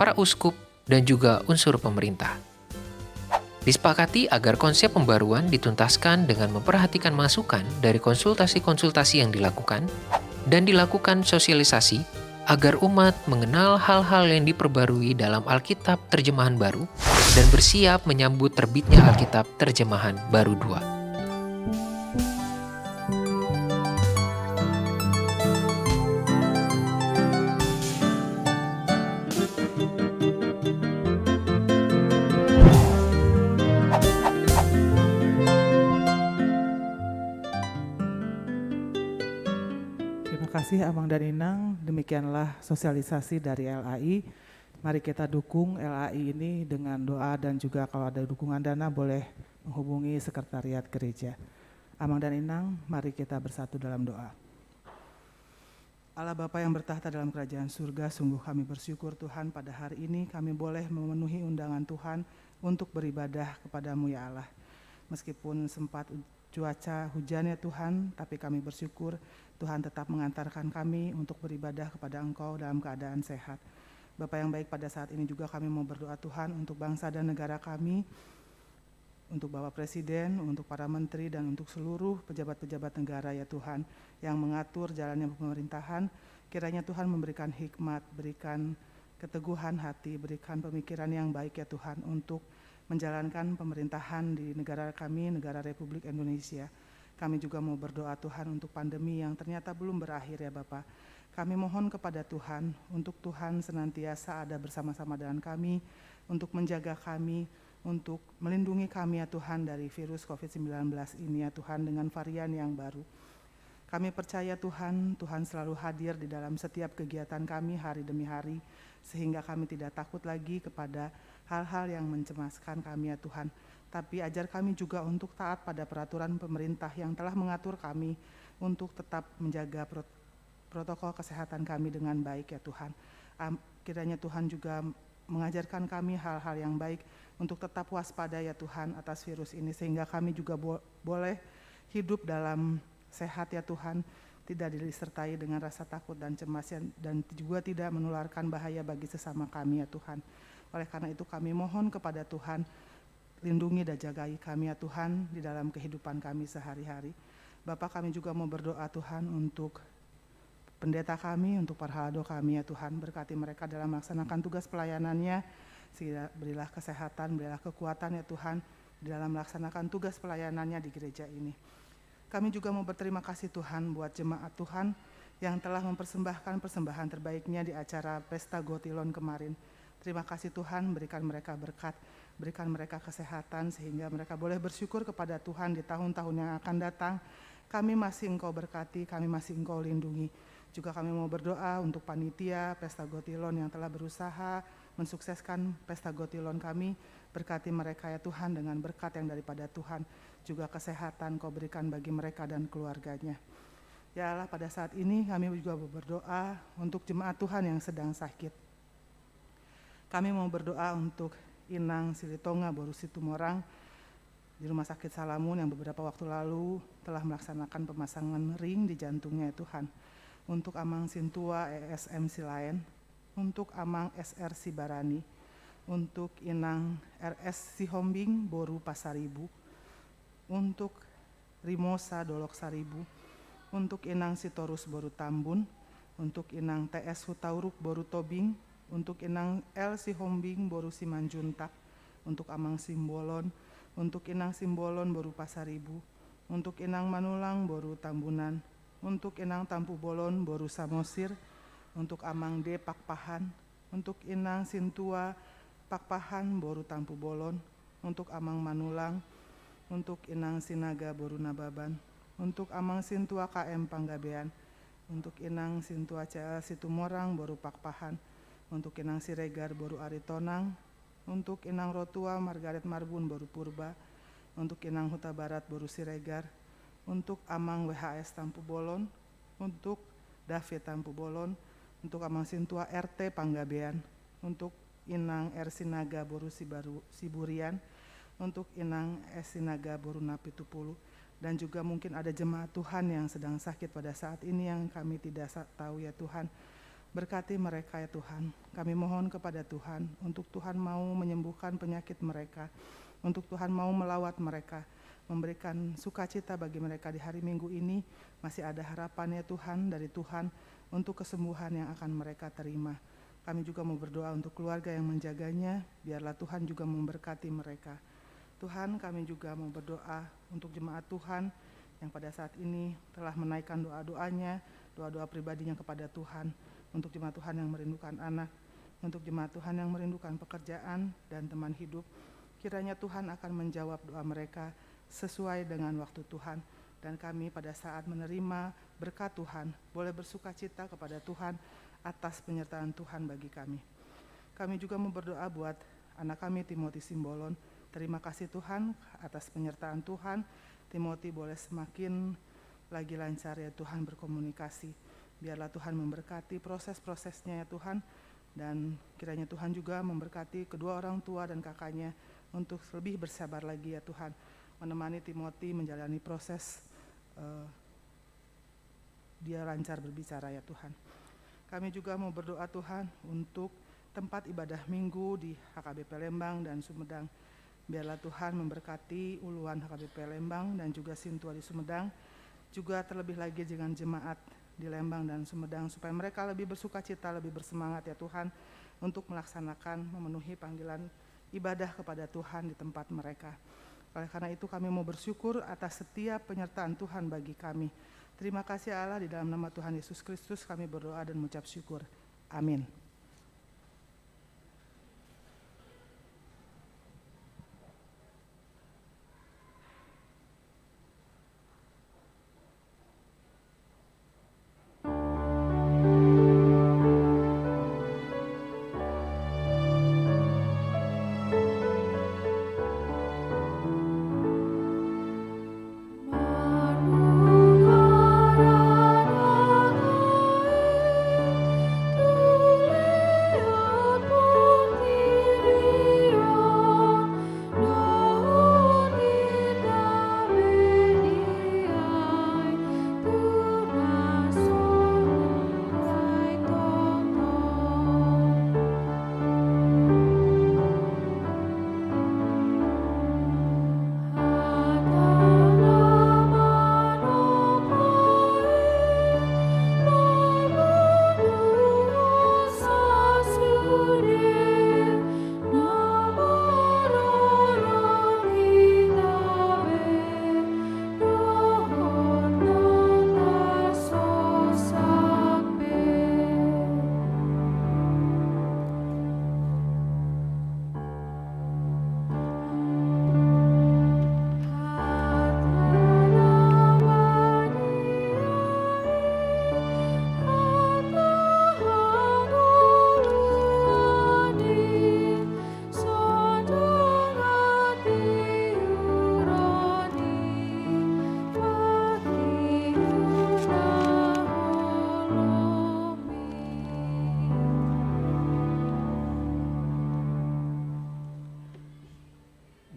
para uskup, dan juga unsur pemerintah. Disepakati agar konsep pembaruan dituntaskan dengan memperhatikan masukan dari konsultasi-konsultasi yang dilakukan dan dilakukan sosialisasi agar umat mengenal hal-hal yang diperbarui dalam Alkitab terjemahan baru dan bersiap menyambut terbitnya Alkitab terjemahan baru dua. Terima kasih, Amang dan Inang. Demikianlah sosialisasi dari L A I. Mari kita dukung L A I ini dengan doa, dan juga kalau ada dukungan dana boleh menghubungi sekretariat gereja. Amang dan Inang, mari kita bersatu dalam doa. Allah Bapa yang bertakhta dalam kerajaan surga, sungguh kami bersyukur, Tuhan, pada hari ini kami boleh memenuhi undangan Tuhan untuk beribadah kepada-Mu, ya Allah. Meskipun sempat u-, cuaca hujan, ya Tuhan, tapi kami bersyukur Tuhan tetap mengantarkan kami untuk beribadah kepada Engkau dalam keadaan sehat. Bapa yang baik, pada saat ini juga kami mau berdoa, Tuhan, untuk bangsa dan negara kami, untuk Bapak Presiden, untuk para menteri, dan untuk seluruh pejabat-pejabat negara, ya Tuhan, yang mengatur jalannya pemerintahan. Kiranya Tuhan memberikan hikmat, berikan keteguhan hati, berikan pemikiran yang baik, ya Tuhan, untuk menjalankan pemerintahan di negara kami, negara Republik Indonesia. Kami juga mau berdoa, Tuhan, untuk pandemi yang ternyata belum berakhir, ya Bapa. Kami mohon kepada Tuhan untuk Tuhan senantiasa ada bersama-sama dengan kami, untuk menjaga kami, untuk melindungi kami, ya Tuhan, dari virus covid sembilan belas ini, ya Tuhan, dengan varian yang baru. Kami percaya, Tuhan, Tuhan selalu hadir di dalam setiap kegiatan kami hari demi hari, sehingga kami tidak takut lagi kepada hal-hal yang mencemaskan kami, ya Tuhan. Tapi ajar kami juga untuk taat pada peraturan pemerintah yang telah mengatur kami untuk tetap menjaga prot-, protokol kesehatan kami dengan baik, ya Tuhan. Am-, kiranya Tuhan juga mengajarkan kami hal-hal yang baik untuk tetap waspada, ya Tuhan, atas virus ini, sehingga kami juga bo-, boleh hidup dalam sehat, ya Tuhan, tidak disertai dengan rasa takut dan cemas, ya, dan juga tidak menularkan bahaya bagi sesama kami, ya Tuhan. Oleh karena itu, kami mohon kepada Tuhan, lindungi dan jagai kami, ya Tuhan, di dalam kehidupan kami sehari-hari. Bapa, kami juga mau berdoa, Tuhan, untuk pendeta kami, untuk parhalado kami, ya Tuhan. Berkati mereka dalam melaksanakan tugas pelayanannya, sehingga berilah kesehatan, berilah kekuatan, ya Tuhan, di dalam melaksanakan tugas pelayanannya di gereja ini. Kami juga mau berterima kasih, Tuhan, buat jemaat Tuhan yang telah mempersembahkan persembahan terbaiknya di acara Pesta Gotilon kemarin. Terima kasih, Tuhan, berikan mereka berkat, berikan mereka kesehatan, sehingga mereka boleh bersyukur kepada Tuhan di tahun-tahun yang akan datang. Kami masih Engkau berkati, kami masih Engkau lindungi. Juga kami mau berdoa untuk panitia Pesta Gotilon yang telah berusaha mensukseskan Pesta Gotilon kami. Berkati mereka, ya Tuhan, dengan berkat yang daripada Tuhan. Juga kesehatan Kau berikan bagi mereka dan keluarganya. Ya Allah, pada saat ini kami juga berdoa untuk jemaat Tuhan yang sedang sakit. Kami mau berdoa untuk Inang Silitonga boru Situmorang di Rumah Sakit Salamun yang beberapa waktu lalu telah melaksanakan pemasangan ring di jantungnya, ya Tuhan. Untuk Amang Sintua E S M Silaen, untuk Amang S R Sibarani, untuk Inang R S Sihombing boru Pasaribu, untuk Rimosa Dolok Saribu, untuk Inang Sitorus boru Tambun, untuk Inang T S Hutauruk boru Tobing, untuk Inang L Sihombing boru Simanjuntak, untuk Amang Simbolon, untuk Inang Simbolon boru Pasaribu, untuk Inang Manulang boru Tambunan, untuk Inang Tampubolon boru Samosir, untuk Amang D Pakpahan, untuk Inang Sintua Pakpahan boru Tampubolon, untuk Amang Manulang, untuk Inang Sinaga boru Nababan, untuk Amang Sintua K M Panggabean, untuk Inang Sintua C L Situmorang boru Pakpahan, untuk Inang Siregar boru Aritonang, untuk Inang Rotua Margaret Marbun boru Purba, untuk Inang Hutabarat boru Siregar, untuk Amang W H S Tampubolon, untuk David Tampubolon, untuk Amang Sintua R T Panggabean, untuk Inang R Sinaga boru Sibaru-, Siburian, untuk Inang S Sinaga boru Napitupulu, dan juga mungkin ada jemaat Tuhan yang sedang sakit pada saat ini yang kami tidak sa-, tahu, ya Tuhan. Berkati mereka, ya Tuhan. Kami mohon kepada Tuhan untuk Tuhan mau menyembuhkan penyakit mereka, untuk Tuhan mau melawat mereka, memberikan sukacita bagi mereka di hari Minggu ini. Masih ada harapan, ya Tuhan, dari Tuhan untuk kesembuhan yang akan mereka terima. Kami juga mau berdoa untuk keluarga yang menjaganya, biarlah Tuhan juga memberkati mereka. Tuhan, kami juga mau berdoa untuk jemaat Tuhan yang pada saat ini telah menaikkan doa-doanya, doa-doa pribadinya kepada Tuhan, untuk jemaat Tuhan yang merindukan anak, untuk jemaat Tuhan yang merindukan pekerjaan dan teman hidup. Kiranya Tuhan akan menjawab doa mereka sesuai dengan waktu Tuhan, dan kami pada saat menerima berkat Tuhan, boleh bersukacita kepada Tuhan atas penyertaan Tuhan bagi kami. Kami juga mau berdoa buat anak kami, Timothy Simbolon. Terima kasih, Tuhan, atas penyertaan Tuhan. Timothy boleh semakin lagi lancar, ya Tuhan, berkomunikasi. Biarlah Tuhan memberkati proses-prosesnya, ya Tuhan. Dan kiranya Tuhan juga memberkati kedua orang tua dan kakaknya untuk lebih bersabar lagi, ya Tuhan. Menemani Timothy menjalani proses, eh, dia lancar berbicara, ya Tuhan. Kami juga mau berdoa, Tuhan, untuk tempat ibadah Minggu di H K B P Lembang dan Sumedang. Biarlah Tuhan memberkati uluan H K B P Lembang dan juga Sintua di Sumedang, juga terlebih lagi dengan jemaat di Lembang dan Sumedang, supaya mereka lebih bersukacita, lebih bersemangat, ya Tuhan, untuk melaksanakan, memenuhi panggilan ibadah kepada Tuhan di tempat mereka. Oleh karena itu, kami mau bersyukur atas setiap penyertaan Tuhan bagi kami. Terima kasih, Allah, di dalam nama Tuhan Yesus Kristus kami berdoa dan mengucap syukur. Amin.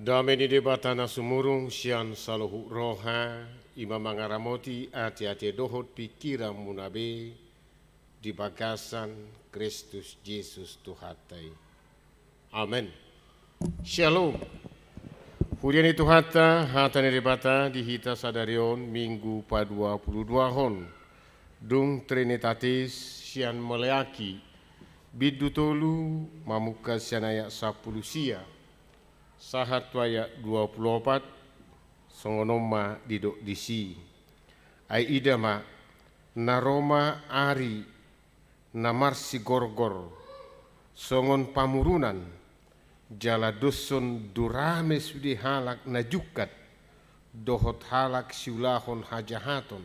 Dame ni Debata na sumurung sian saluhut roha, i ma mangaramoti ateate dohot pingkiranmuna be di bagasan Kristus Jesus Tuhanta i. Amen. Shalom. Huria ni Tuhanta, hata ni Debata di hita sadari on, Minggu paduapuluduahon. Dung Trinitatis sian Maleaki, bindu tolu, mamungka sian ayat sampulu sia sahat tu ayat dua pulu opat, songon on ma didok disi. Ai ida ma, na ro ma ari na marsigorgor, songon pamurunan, jala doshon durame sude halak na jungkat, dohot halak siulahon hajahaton,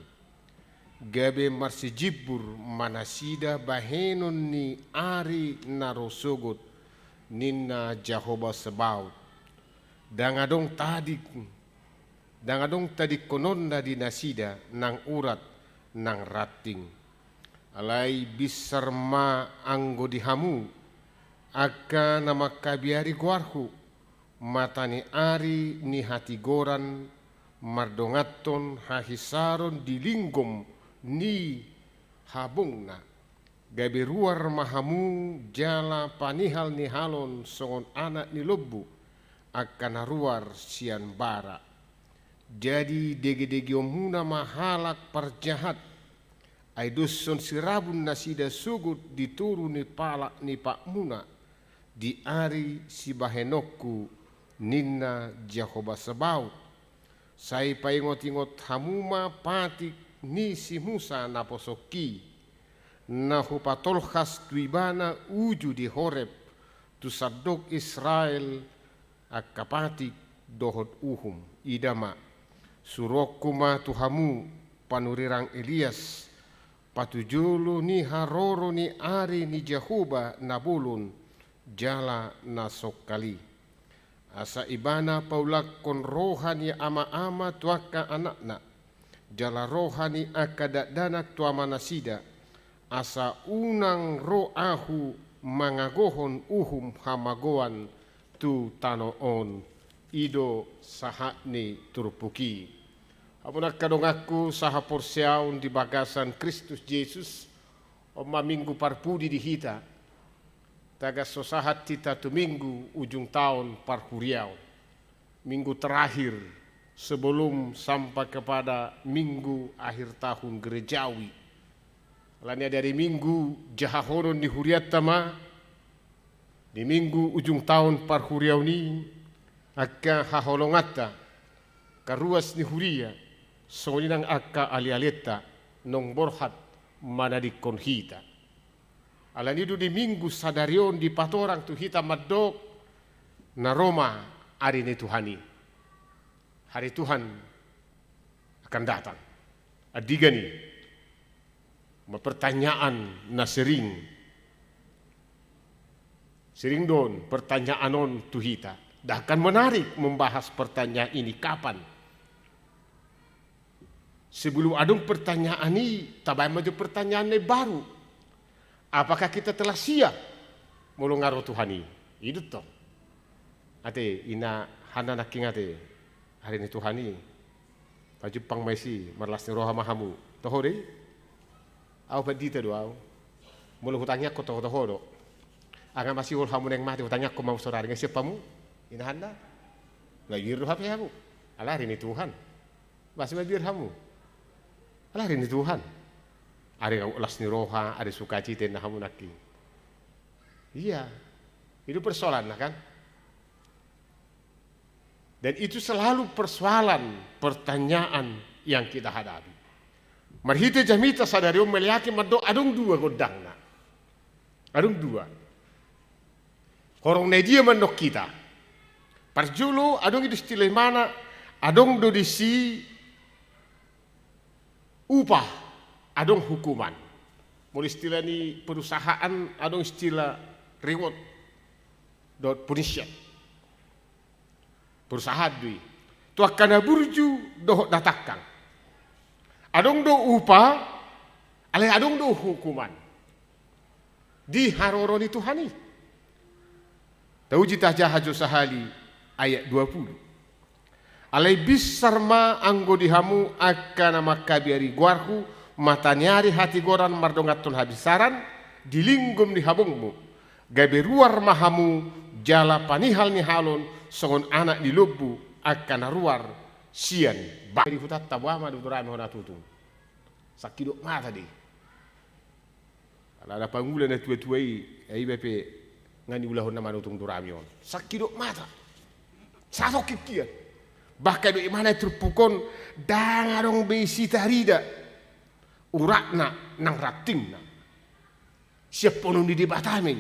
gabe marsijimbur ma nasida bahenon ni ari na ro sogot, ninna Jahowa Sebaot. Ndang adong tadik, ndang adong tadingkononna di nasida, nang urat, nang ranting. Alai binsar ma anggo di hamu, angka na mangkabiari goarhu, mata ni ari ni hatigoran, mardonganhon hahisaron di linggom ni habongna. Gabe ruar ma hamu jala panihal-nihalon songon anak ni lombu, angka na ruar sian bara. Jadi degedegehonmuna ma halak parjahat, ai doshon sirabun nasida sogot di toru ni palak ni patmuna, di ari sibahenonku, ninna Jahowa Sebaot. Sai paingot-ingot hamu ma patik ni si Musa naposongki, na hupatolhas tu ibana uju di Horeb, tu sandok Israel, angka patik dohot uhum. Ida ma, suruonku ma tu hamu panurirang Elias, patujolo ni haroro ni ari ni Jahowa na bolon jala na songkal i. Asa ibana paulakhon roha ni ama-ama tu angka anakna, jala roha ni angka dakdanak tu amanasida, asa unang ro ahu mangagohon uhum hamagoan tu tano on. I do sahat ni turpuk i. Hamu angka donganku sahaporseaon di bagasan Kristus Jesus, on ma Minggu parpudi di hita. Tagan so sahat hita tu Minggu ujung taon parhuriaon. Minggu terakhir sebelum sampai kepada Minggu akhir tahun gerejawi. Alani i di ari Minggu jahahonon ni hurianta ma, di Minggu ujung taon parhuriaon i, angka haholonganta, Angka ruas ni huria, songon i nang angka alealeta, naung borhat manadingkon hita. Alani i do di Minggu sadari on dipatorang tu hita mandok, na ro ma ari ni Tuhan i. Hari Tuhan akan datang. Andigan i ma pertanyaan na sering, sering do on pertanyaan on tu hita. Dan akan menarik membahas pertanyaan ini, kapan? Sebelum adong pertanyaan i, tabaen ma jo pertanyaan na baru. Apakah kita telah siap molo nga ro Tuhan i? I do tong. Ate, ina hana nangkin ate, ari ni Tuhan i. Pajumpang ma isi, marlas ni roha ma hamu. Toho do i? Au pandita do au. Molo hutangiangkon toho-toho do. Anga masihol hamu naeng mate, hutangiangkon ma muse ari, nga siap hamu? Ina hana. Nga iir do hape hamu. Ala ari ni Tuhan. Masih mabiar hamu. Ala ari ni Tuhan. Ari las ni roha, ari sukacita inna hamu nangkin. Iya. Itu persoalanna kan. Dan itu selalu persoalan, pertanyaan yang kita hadapi. Marhite jamita sadari on mauliate mandok adong dua gondangna. Adong dua. Horong na dia mandok hita. Parjolo adong i do istilah imana, adong do disi upah, adong hukuman. Molo istilah ni perusahaan, adong istilah reward dohot punishment. Perusahaan do i. Tu angka na burju dohot na tangkang. Adong do upah, alai adong do hukuman. Di haroro ni Tuhan i. Tauji tajaha jo sahali ayat dua puluh. Alai binsar ma anggo di hamu angka na mangkabiari goarhu, mata ni ari hatigoran mardonganhon habinsaran, di linggom ni habongmu. Gabe ruar ma hamu jala panihal ni halon songon anak ni lombu angka na ruar sian ba-, di hutanta boha ma do tu rame hona tutung. Sangkidop mata do i. Ala na pangula na tua-tua i, ai iba pe nga niulahonna manutung tu rame on. Sangkidop mata. Satongkin hian. Bahkan do imana turpuk on, ndang adong be sitarida uratna nang rantingna. Siaphonon ni Debata ma i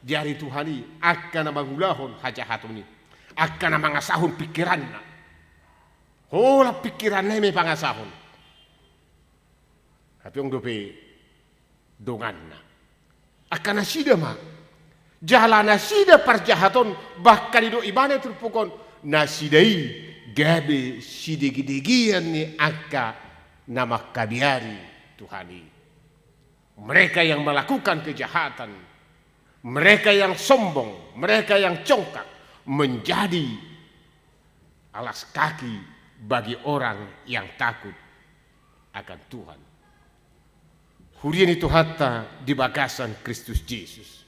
di ari Tuhan i, angka na mangulahon hajahaton i, angka na mangasahon pingkiranna. Holan pingkiranna i ma i pangasahon. Hape adong dope donganna. Angka nasida ma. Jala nasida parjahat on, bahkan didok ibana turpuk on, nasida i gabe sidegedegean ni angka na mangkabiari Tuhan i. Mereka yang melakukan kejahatan, mereka yang sombong, mereka yang congkak, menjadi alas kaki bagi orang yang takut akan Tuhan. Huria ni Tuhanta di bagasan Kristus Jesus.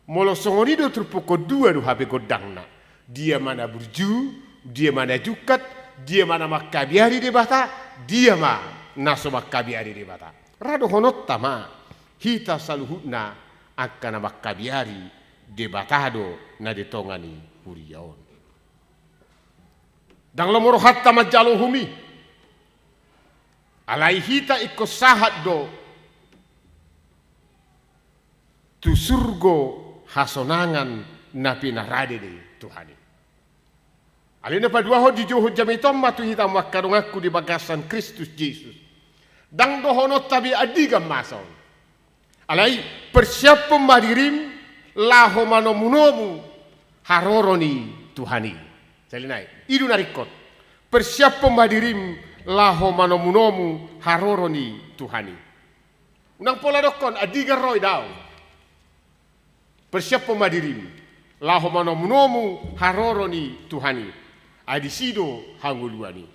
Molo songon i do turpuk on, dua do hape gondangna. Dia ma na burju, dia ma na jungkat, dia ma na mangkabiari Debata, dia ma na so mangkabiari Debata. Ra dohononta ma hita saluhutna angka na mangkabiari Debata do na di tonga ni huria on. Ndang lomo rohanta manjalo uhum i. Alai hita ingkon sahat do tu surgo hasonangan na pinarade ni Tuhan i. Alai na paduahon, dijouhon jamita on ma tu hita hamu angka donganku di bagasan Kristus Jesus. Ndang dohononta be andigan masa on. Alai persiaphon ma dirim laho manomunomu haroro ni Tuhan i. Sahali nai, i do na ringkot. Persiaphon ma dirim laho manomunomu haroro ni Tuhan i. Unang pola dokkon andigan ro i, daong. Persiaphon ma dirim laho manomunomu haroro ni Tuhan i. Ai disi do hangoluan i.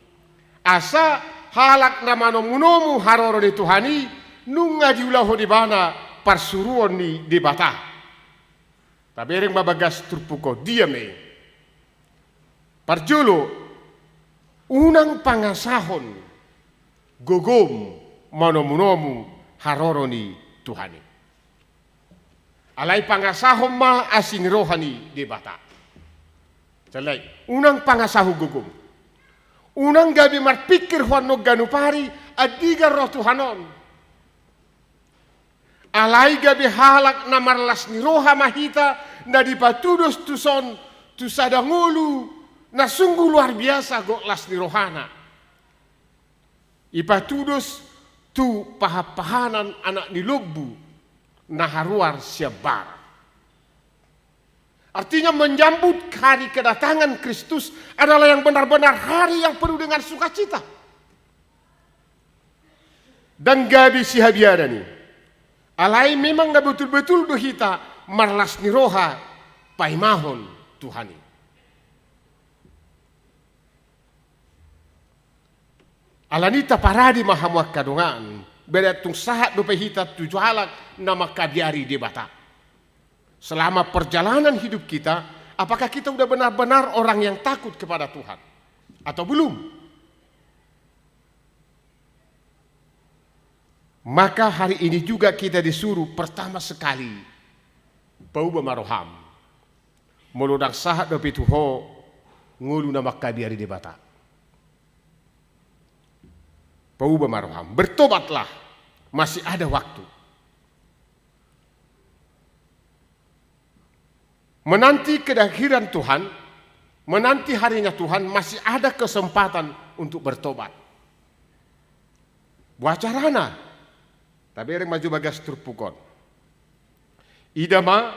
Asa halak na manomunomu haroro ni Tuhan i nunga diulahon ibana parsuruon ni Debata. Tabereng ma bagas turpuk on, dia ma i. Parjolo, unang pangasahon gogom manomunomu haroro ni Tuhan i. Alai pangasahon ma asi ni roha ni Debata. Sahali nai, unang pangasahon gogom. Unang gabe marpingkir ho annon ganup ari, andigan ro Tuhan on. Alai gabe halak na marlas ni roha ma hita, na dipatudos tuson tu sada ngolu na sungguh luar biasa gok las ni rohana. Ipatudos tu pahanpahanan anak ni lombu na haruar sian bara. Artinya, menyambut hari kedatangan Kristus adalah yang benar-benar hari yang penuh dengan sukacita. Ndang gabe sihabiaran i. Alai memang na betul-betul do hita marlas ni roha paimahon Tuhan i. Alani i taparade ma hamu angka dongan, berarti tung sahat dope hita tu halak na mangkabiari Debata. Selama perjalanan hidup kita, apakah kita udah benar-benar orang yang takut kepada Tuhan? Atau belum? Maka hari ini juga kita disuruh pertama sekali, pauba ma roham. Molo ndang sahat dope tu ho ngolu na mangkabiari Debata, pauba ma roham. Bertobatlah, masih ada waktu. Menanti kehadiran Tuhan, menanti harinya Tuhan, masih ada kesempatan untuk bertobat. Boha carana? Tabereng ma jo bagas turpuk on. Ida ma,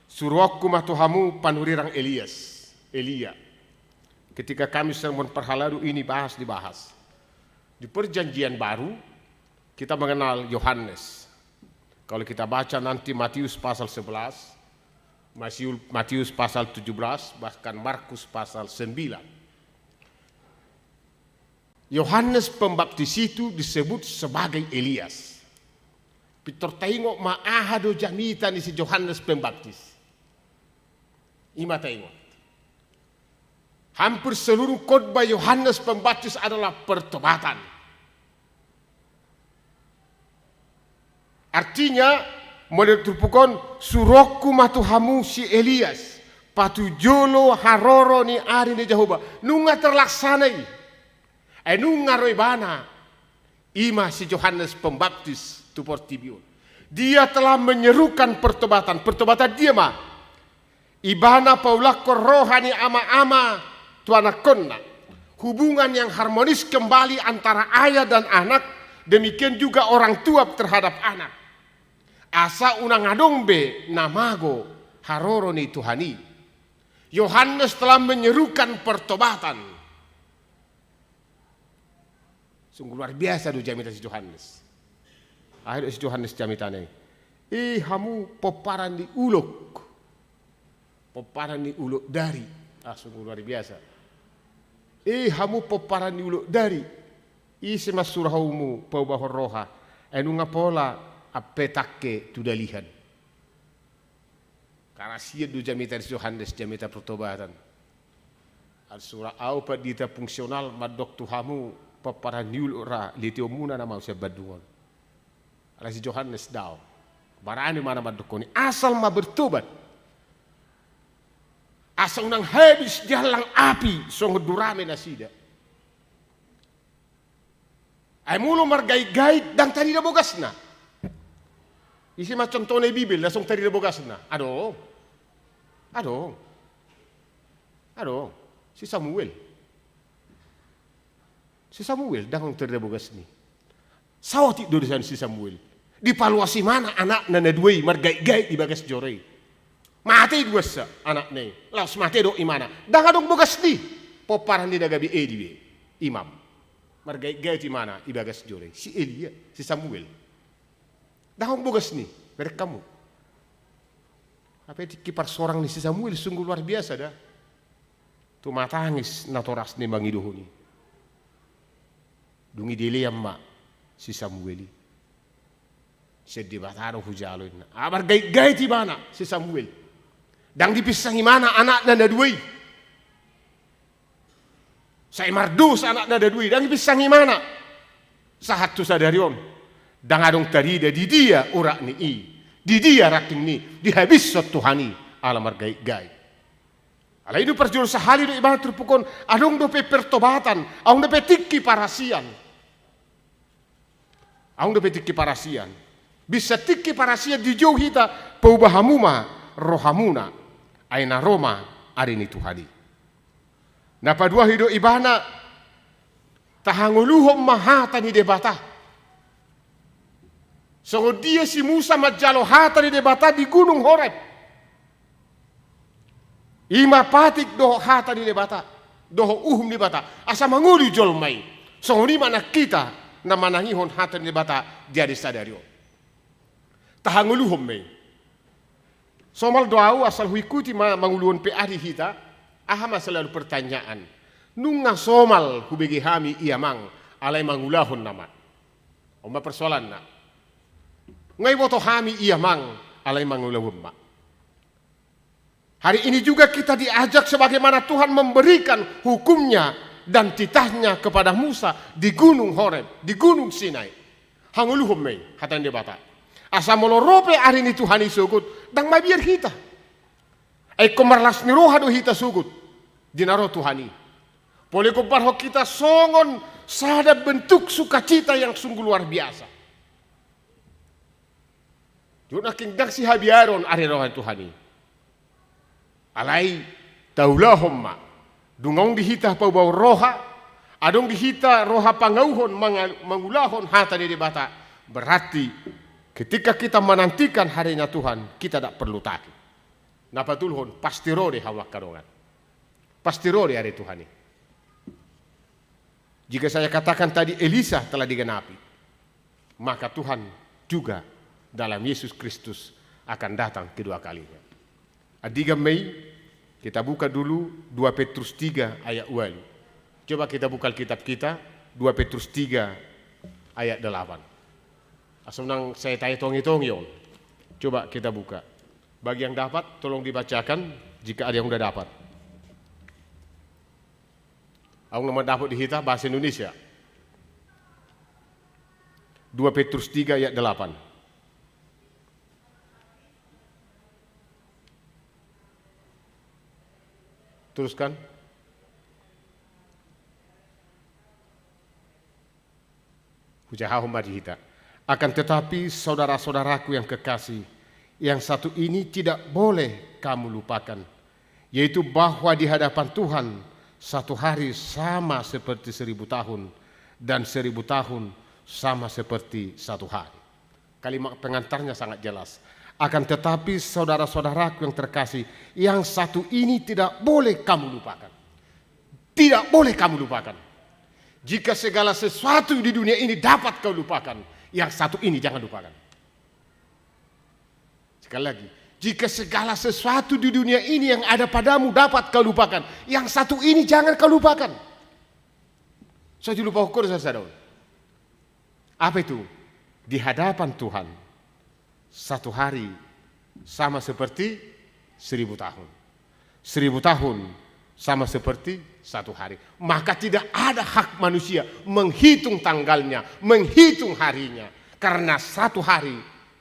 suruonku ma tu hamu panurirang Elias, Elia. Ketika kami sermon parhalado ini bahas, dibahas. Di Perjanjian Baru, kita mengenal Yohanes. Kalau kita baca nanti Matius pasal sebelas, Masiul-, Matius pasal tujuh belas, bahkan Markus pasal sembilan. Yohanes Pembaptis itu disebut sebagai Elias. Pintor taingot ma aha do jamita ni si Yohanes Pembaptis. I ma taingot. Hampir seluruh khotbah Yohanes Pembaptis adalah pertobatan. Artinya, molo di turpuk on, suruonku ma tu hamu si Elias, patujolo haroro ni ari ni Jahowa. Nunga terlaksana i. Ai nunga ro ibana. I ma si Johannes Pembaptis tu portibi on. Dia telah menyerukan pertobatan. Pertobatan dia ma. Ibana paulakkon roha ni ama-ama tu anakkonna. Hubungan yang harmonis kembali antara ayah dan anak, demikian juga orang tua terhadap anak. Asa unang adong be na mago haroro ni Tuhan i. Yohanes telah menyerukan pertobatan. Sungguh luar biasa do jamita si Johannes. Aha do si Johannes jamitana i? I hamu pomparan ni ulok. Pomparan ni ulok dari. Ah, sungguh luar biasa. I hamu pomparan ni ulok dari. Ise ma sura hamu paubahon roha? Ai nunga pola ampe tangke tu dalihan. Karasian do jamita ni si Johannes, jamita pertobatan. Ai sura au pandita fungsional mandok tu hamu pomparan ni ulok ra, liteonmuna nama au sian Bandung on. Alai si Johannes daong. Barani ma na mandokkon i, asal ma bertobat. Asa unang habis diallang api songon durame nasida. Ai molo margait-gait ndang tarida bogasna. Ise ma contohna i Bibel na so tarida bogasna? Adong. Adong. Adong. Si Samuel. Si Samuel ndang adong tarida bogasna i. Saotik do sian si Samuel. Dipaloas ibana anakna na dua i margait-gait di bagas joro i. Mate i duansa anakna i. Laos mate do imana. Ndang adong bogasna i. Pomparan ni na gabe edi be. Imam. Margait-gait imana i bagas joro i. Si Elia, si Samuel. Ndang adong bogasna i. Bereng hamu. Hape tingki parsorang ni si Samuel sungguh luar biasa da. Tumatangis natorasna i mangidohon i. Dung i dilean ma si Samuel i. Sian Debata do hujalo inna. Ah, margait-gait ibana si Samuel. Ndang dipinsang imana anakna na dua i. Sai mardosa anakna na dua i, ndang dipinsang imana. Sahat tu sadari on. Ndang adong tarida di dia urat ni i. Di dia ranting ni i. Dihabishon Tuhan i. Ala margait-gait. Alai dung parjolo sahali do ibana turpuk on, adong dope pertobatan, adong dope tingki parasian. Adong dope tingki parasian. Bisa tingki parasian dijou hita, pauba hamu ma rohamuna, ai na ro ma ari ni Tuhan i. Na paduahi do ibana, tahangoluhon ma hata ni Debata. Songon dia si Musa manjalo hata ni Debata di Gunung Horeb. I ma patik dohot hata ni Debata, dohot uhum ni Debata, asa mangolu jolma i. Songon i ma nang hita na manangihon hata ni Debata di ari sadari on. Tahangoluhon ma i. Somal do ahu asal huikuti ma manguluhon pe ari hita, aha ma selalu pertanyaan. Nunga somal hubege hami i amang, alai mangulahon nama. On ma persoalanna. Nunga iboto hami i amang, alai mangulahon ma. Hari ini juga kita diajak sebagaimana Tuhan memberikan hukum-Nya dan titah-Nya kepada Musa di Gunung Horeb, di Gunung Sinai. Hangoluhon ma i hata ni Debata. Asa molo ro pe ari ni Tuhan i sogot, ndang mabiar hita. Ai ingkon marlas ni roha do hita sogot di na ro Tuhan i. Pola ingkon mangalehon hita songon sada bentuk sukacita yang sungguh luar biasa. Jut nangkin ndang sihabiaron ari ni roha ni Tuhan i. Alai taulahon ma. Dung adong di hita paubahon roha, adong di hita roha pangauhon manga-, mangulahon hata ni Debata, berarti ketika kita menantikan harinya Tuhan, kita tidak perlu takut. Na patoluhon, pasti ro do hamu angka dongan. Pasti ro do ari Tuhan i. Jika saya katakan tadi Elisa telah digenapi, maka Tuhan juga dalam Yesus Kristus akan datang kedua kalinya. Andigan ma i, kita buka dulu dua Petrus tiga ayat ualu. Coba kita buka Alkitab kita, dua Petrus tiga ayat delapan. Asa unang sai taetongi-tongi on. Coba kita buka. Bagi yang dapat, tolong dibacakan jika ada yang udah dapat. Adong na mandapot di hita bahasa Indonesia. Dua Petrus tiga ayat delapan. Teruskan. Hujahahon ma di hita. Akan tetapi, saudara-saudaraku yang kekasih, yang satu ini tidak boleh kamu lupakan, yaitu bahwa di hadapan Tuhan, satu hari sama seperti seribu tahun, dan seribu tahun sama seperti satu hari. Kalimat pengantarnya sangat jelas. Akan tetapi, saudara-saudaraku yang terkasih, yang satu ini tidak boleh kamu lupakan. Tidak boleh kamu lupakan. Jika segala sesuatu di dunia ini dapat kau lupakan, yang satu ini jangan lupakan. Sekali lagi, jika segala sesuatu di dunia ini yang ada padamu dapat kau lupakan, yang satu ini jangan kau lupakan. Sai dilupahon ho do sada-sada on. Apa itu? Di hadapan Tuhan, satu hari sama seperti seribu tahun. Seribu tahun sama seperti satu hari. Maka tidak ada hak manusia menghitung tanggalnya, menghitung harinya. Karena satu hari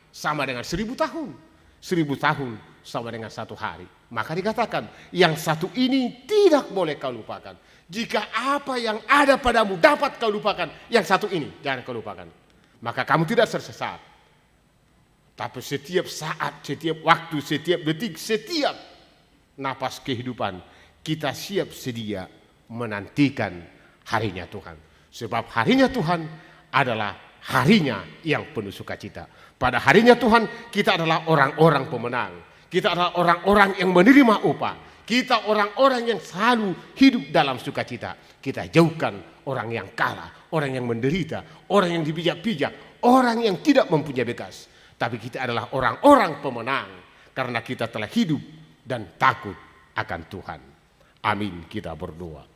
sama dengan seribu tahun. Seribu tahun sama dengan satu hari. Maka dikatakan, yang satu ini tidak boleh kau lupakan. Jika apa yang ada padamu dapat kau lupakan, yang satu ini jangan kau lupakan. Maka kamu tidak tersesat. Tapi setiap saat, setiap waktu, setiap detik, setiap napas kehidupan, kita siap sedia menantikan harinya Tuhan. Sebab harinya Tuhan adalah harinya yang penuh sukacita. Pada harinya Tuhan, kita adalah orang-orang pemenang. Kita adalah orang-orang yang menerima upah. Kita orang-orang yang selalu hidup dalam sukacita. Kita jauhkan orang yang kalah, orang yang menderita, orang yang dipijak-pijak, orang yang tidak mempunyai bekas. Tapi kita adalah orang-orang pemenang karena kita telah hidup dan takut akan Tuhan. Amin. Kita berdoa.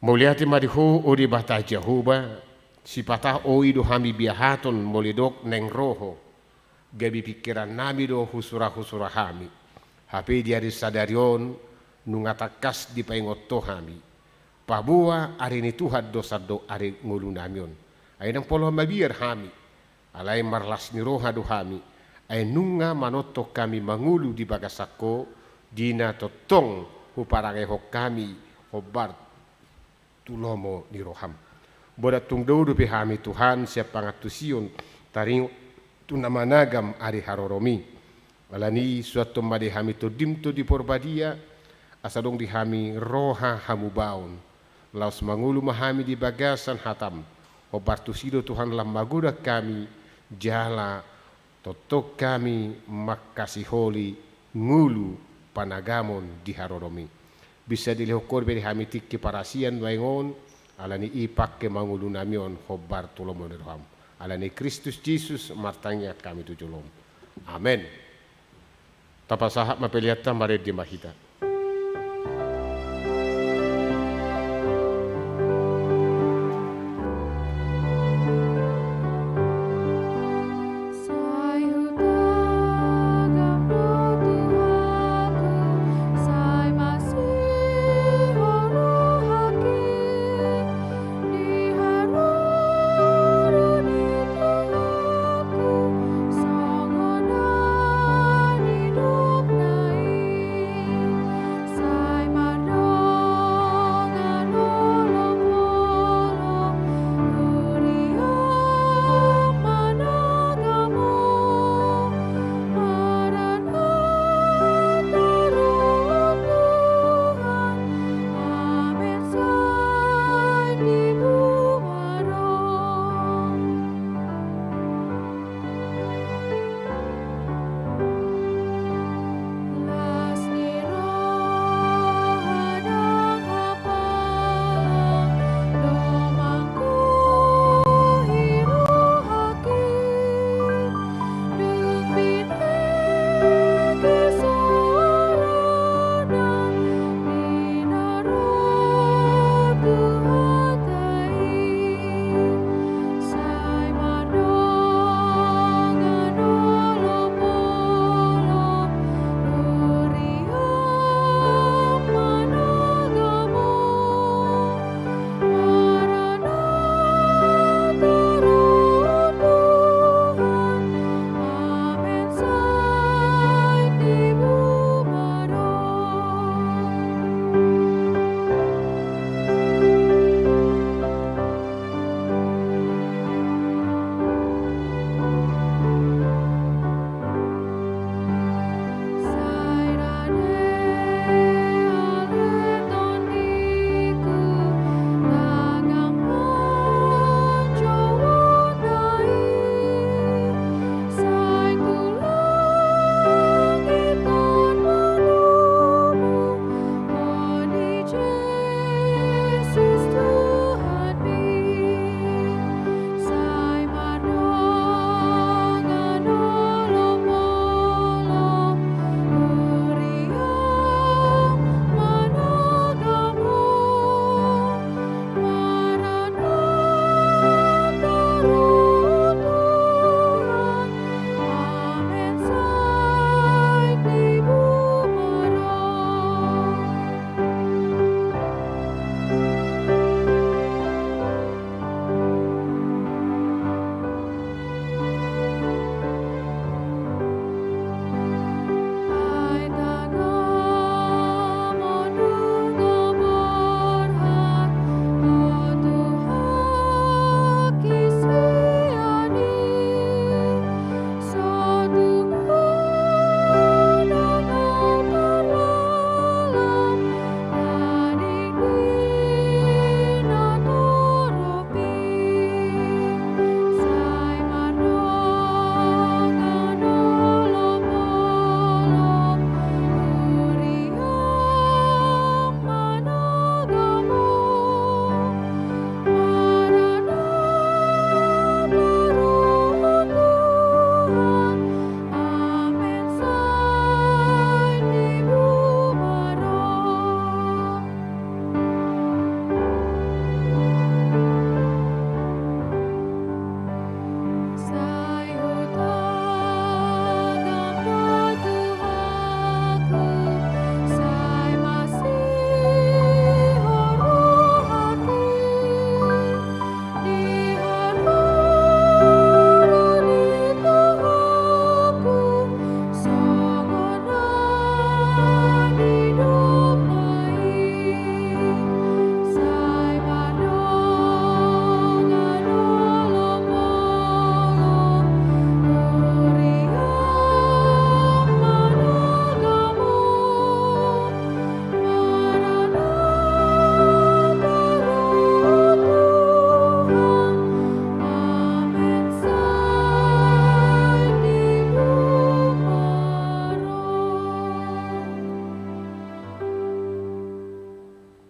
Mauliate ma di Ho, o Debata Jahowa, sipata Ho i do hami biahaton molo didok naeng ro Ho, gabe pingkirannami do husura-husura hami. Hape di ari sadari on, nunga tangkas dipaingot Ho hami. Paboa ari ni Tuhan do sandok ari ngolunami on. Ai ndang pola mabiar hami. Alai marlas ni roha do hami, ai nunga manongtong hami mangolu di bagasan Ho, di na tongtong huparangehon hami hombar tu lomo ni roham. Bodat tung dao dope hami Tuhan sian pangantusion taringot tu na managam ari haroromi. Alani i suanhon ma di hami Tondim Tondi Porbadia, asa adong di hami roha hamubaon, laos mangolu ma hami di bagasan hatam. Hombar tusi do Tuhan lam magodang hami, jala tongtong hami mangkasiholi ngolu panagamon di haroromi. Bisa dilehon Ho dope di hami tingki parasian nuaeng on, alani i pangke ma ngolunami on hombar tu lomo ni roham. Alani Kristus Jesus martangiang hami tu jolom. Amen. Tapasahat ma peleanta, marende ma hita. Sai hutagam do Tuhanku, sai masihol rohangki, di haroro ni Tuhanku, songon na nidokna i.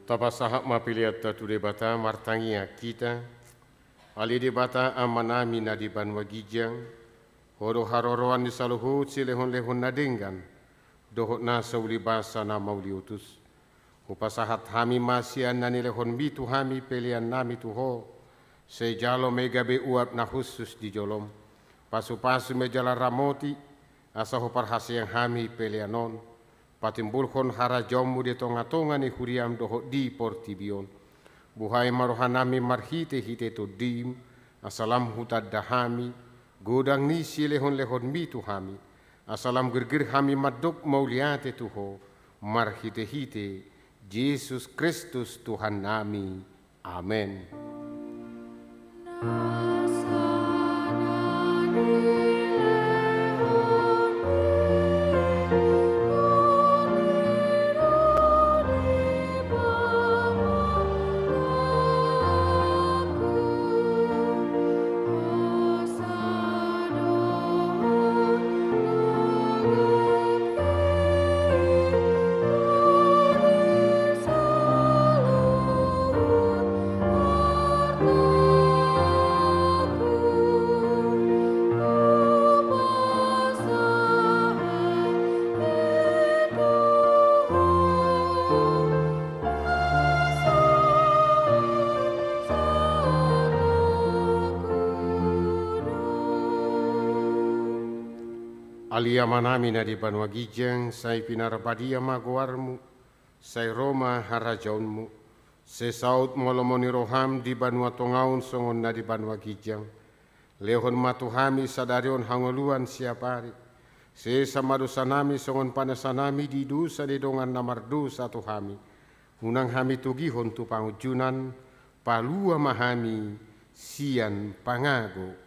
Tapasahat ma peleanta tu Debata, martangiang hita. Ale Debata Amanami na di banua ginjang, Ho do haroroan ni saluhut silehonlehon na denggan dohot nasa ulibasa na mauliutus. Hupasahat hami ma sian na nilehonMi tu hami peleannami tu Ho. Sai jalo ma i gabe uap na hushus di joloM. Pasupasu ma i jala ramoti, asa huparhaseang hami pelean on patimbulhon harajaonMu di tongatonga ni huriaM dohot di portibi on. Buhai ma rohanami marhitehite TondiM, asa lam hutanda hami godang ni silehonlehonMi tu hami, asa lam girgir hami mandok mauliate tu Ho, marhitehite Jesus Kristus Tuhannami. Amen. Ale Amanami na di banua ginjang, sai pinarbadia ma goarMu, sai ro ma harajaonMu, sai saut ma lomo ni rohaM di banua tonga on songon na di banua ginjang. Lehon ma tu hami sadari on hangoluan siapari. Sesa ma dosanami songon panesanami di dosa ni dongan na mardosa tu hami. Unang hami togihon tu pangunjunan, palua ma hami sian pangago.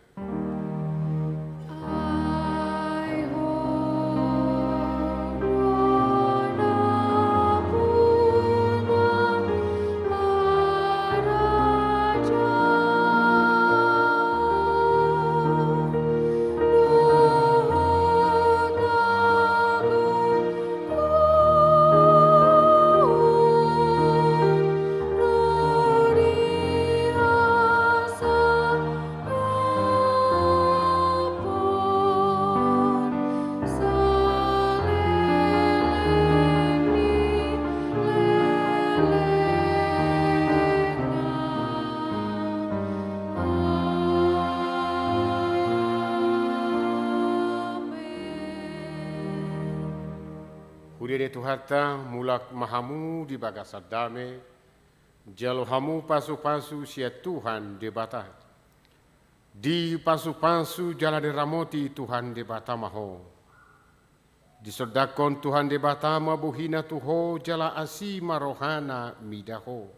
Huria ni Tuhanta, mulak ma hamu di bagasan dame. Jalo hamu pasupasu sian Tuhan Debata. Dipasupasu jala diramoti Tuhan Debata ma ho. Disondangkon Tuhan Debata ma bohina tu ho jala asi ma rohana mida ho.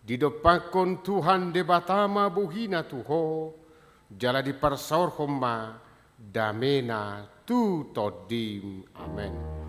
Didompakkon Tuhan Debata ma bohina tu ho jala diparsaorhon ma damena tu tondim. Amen.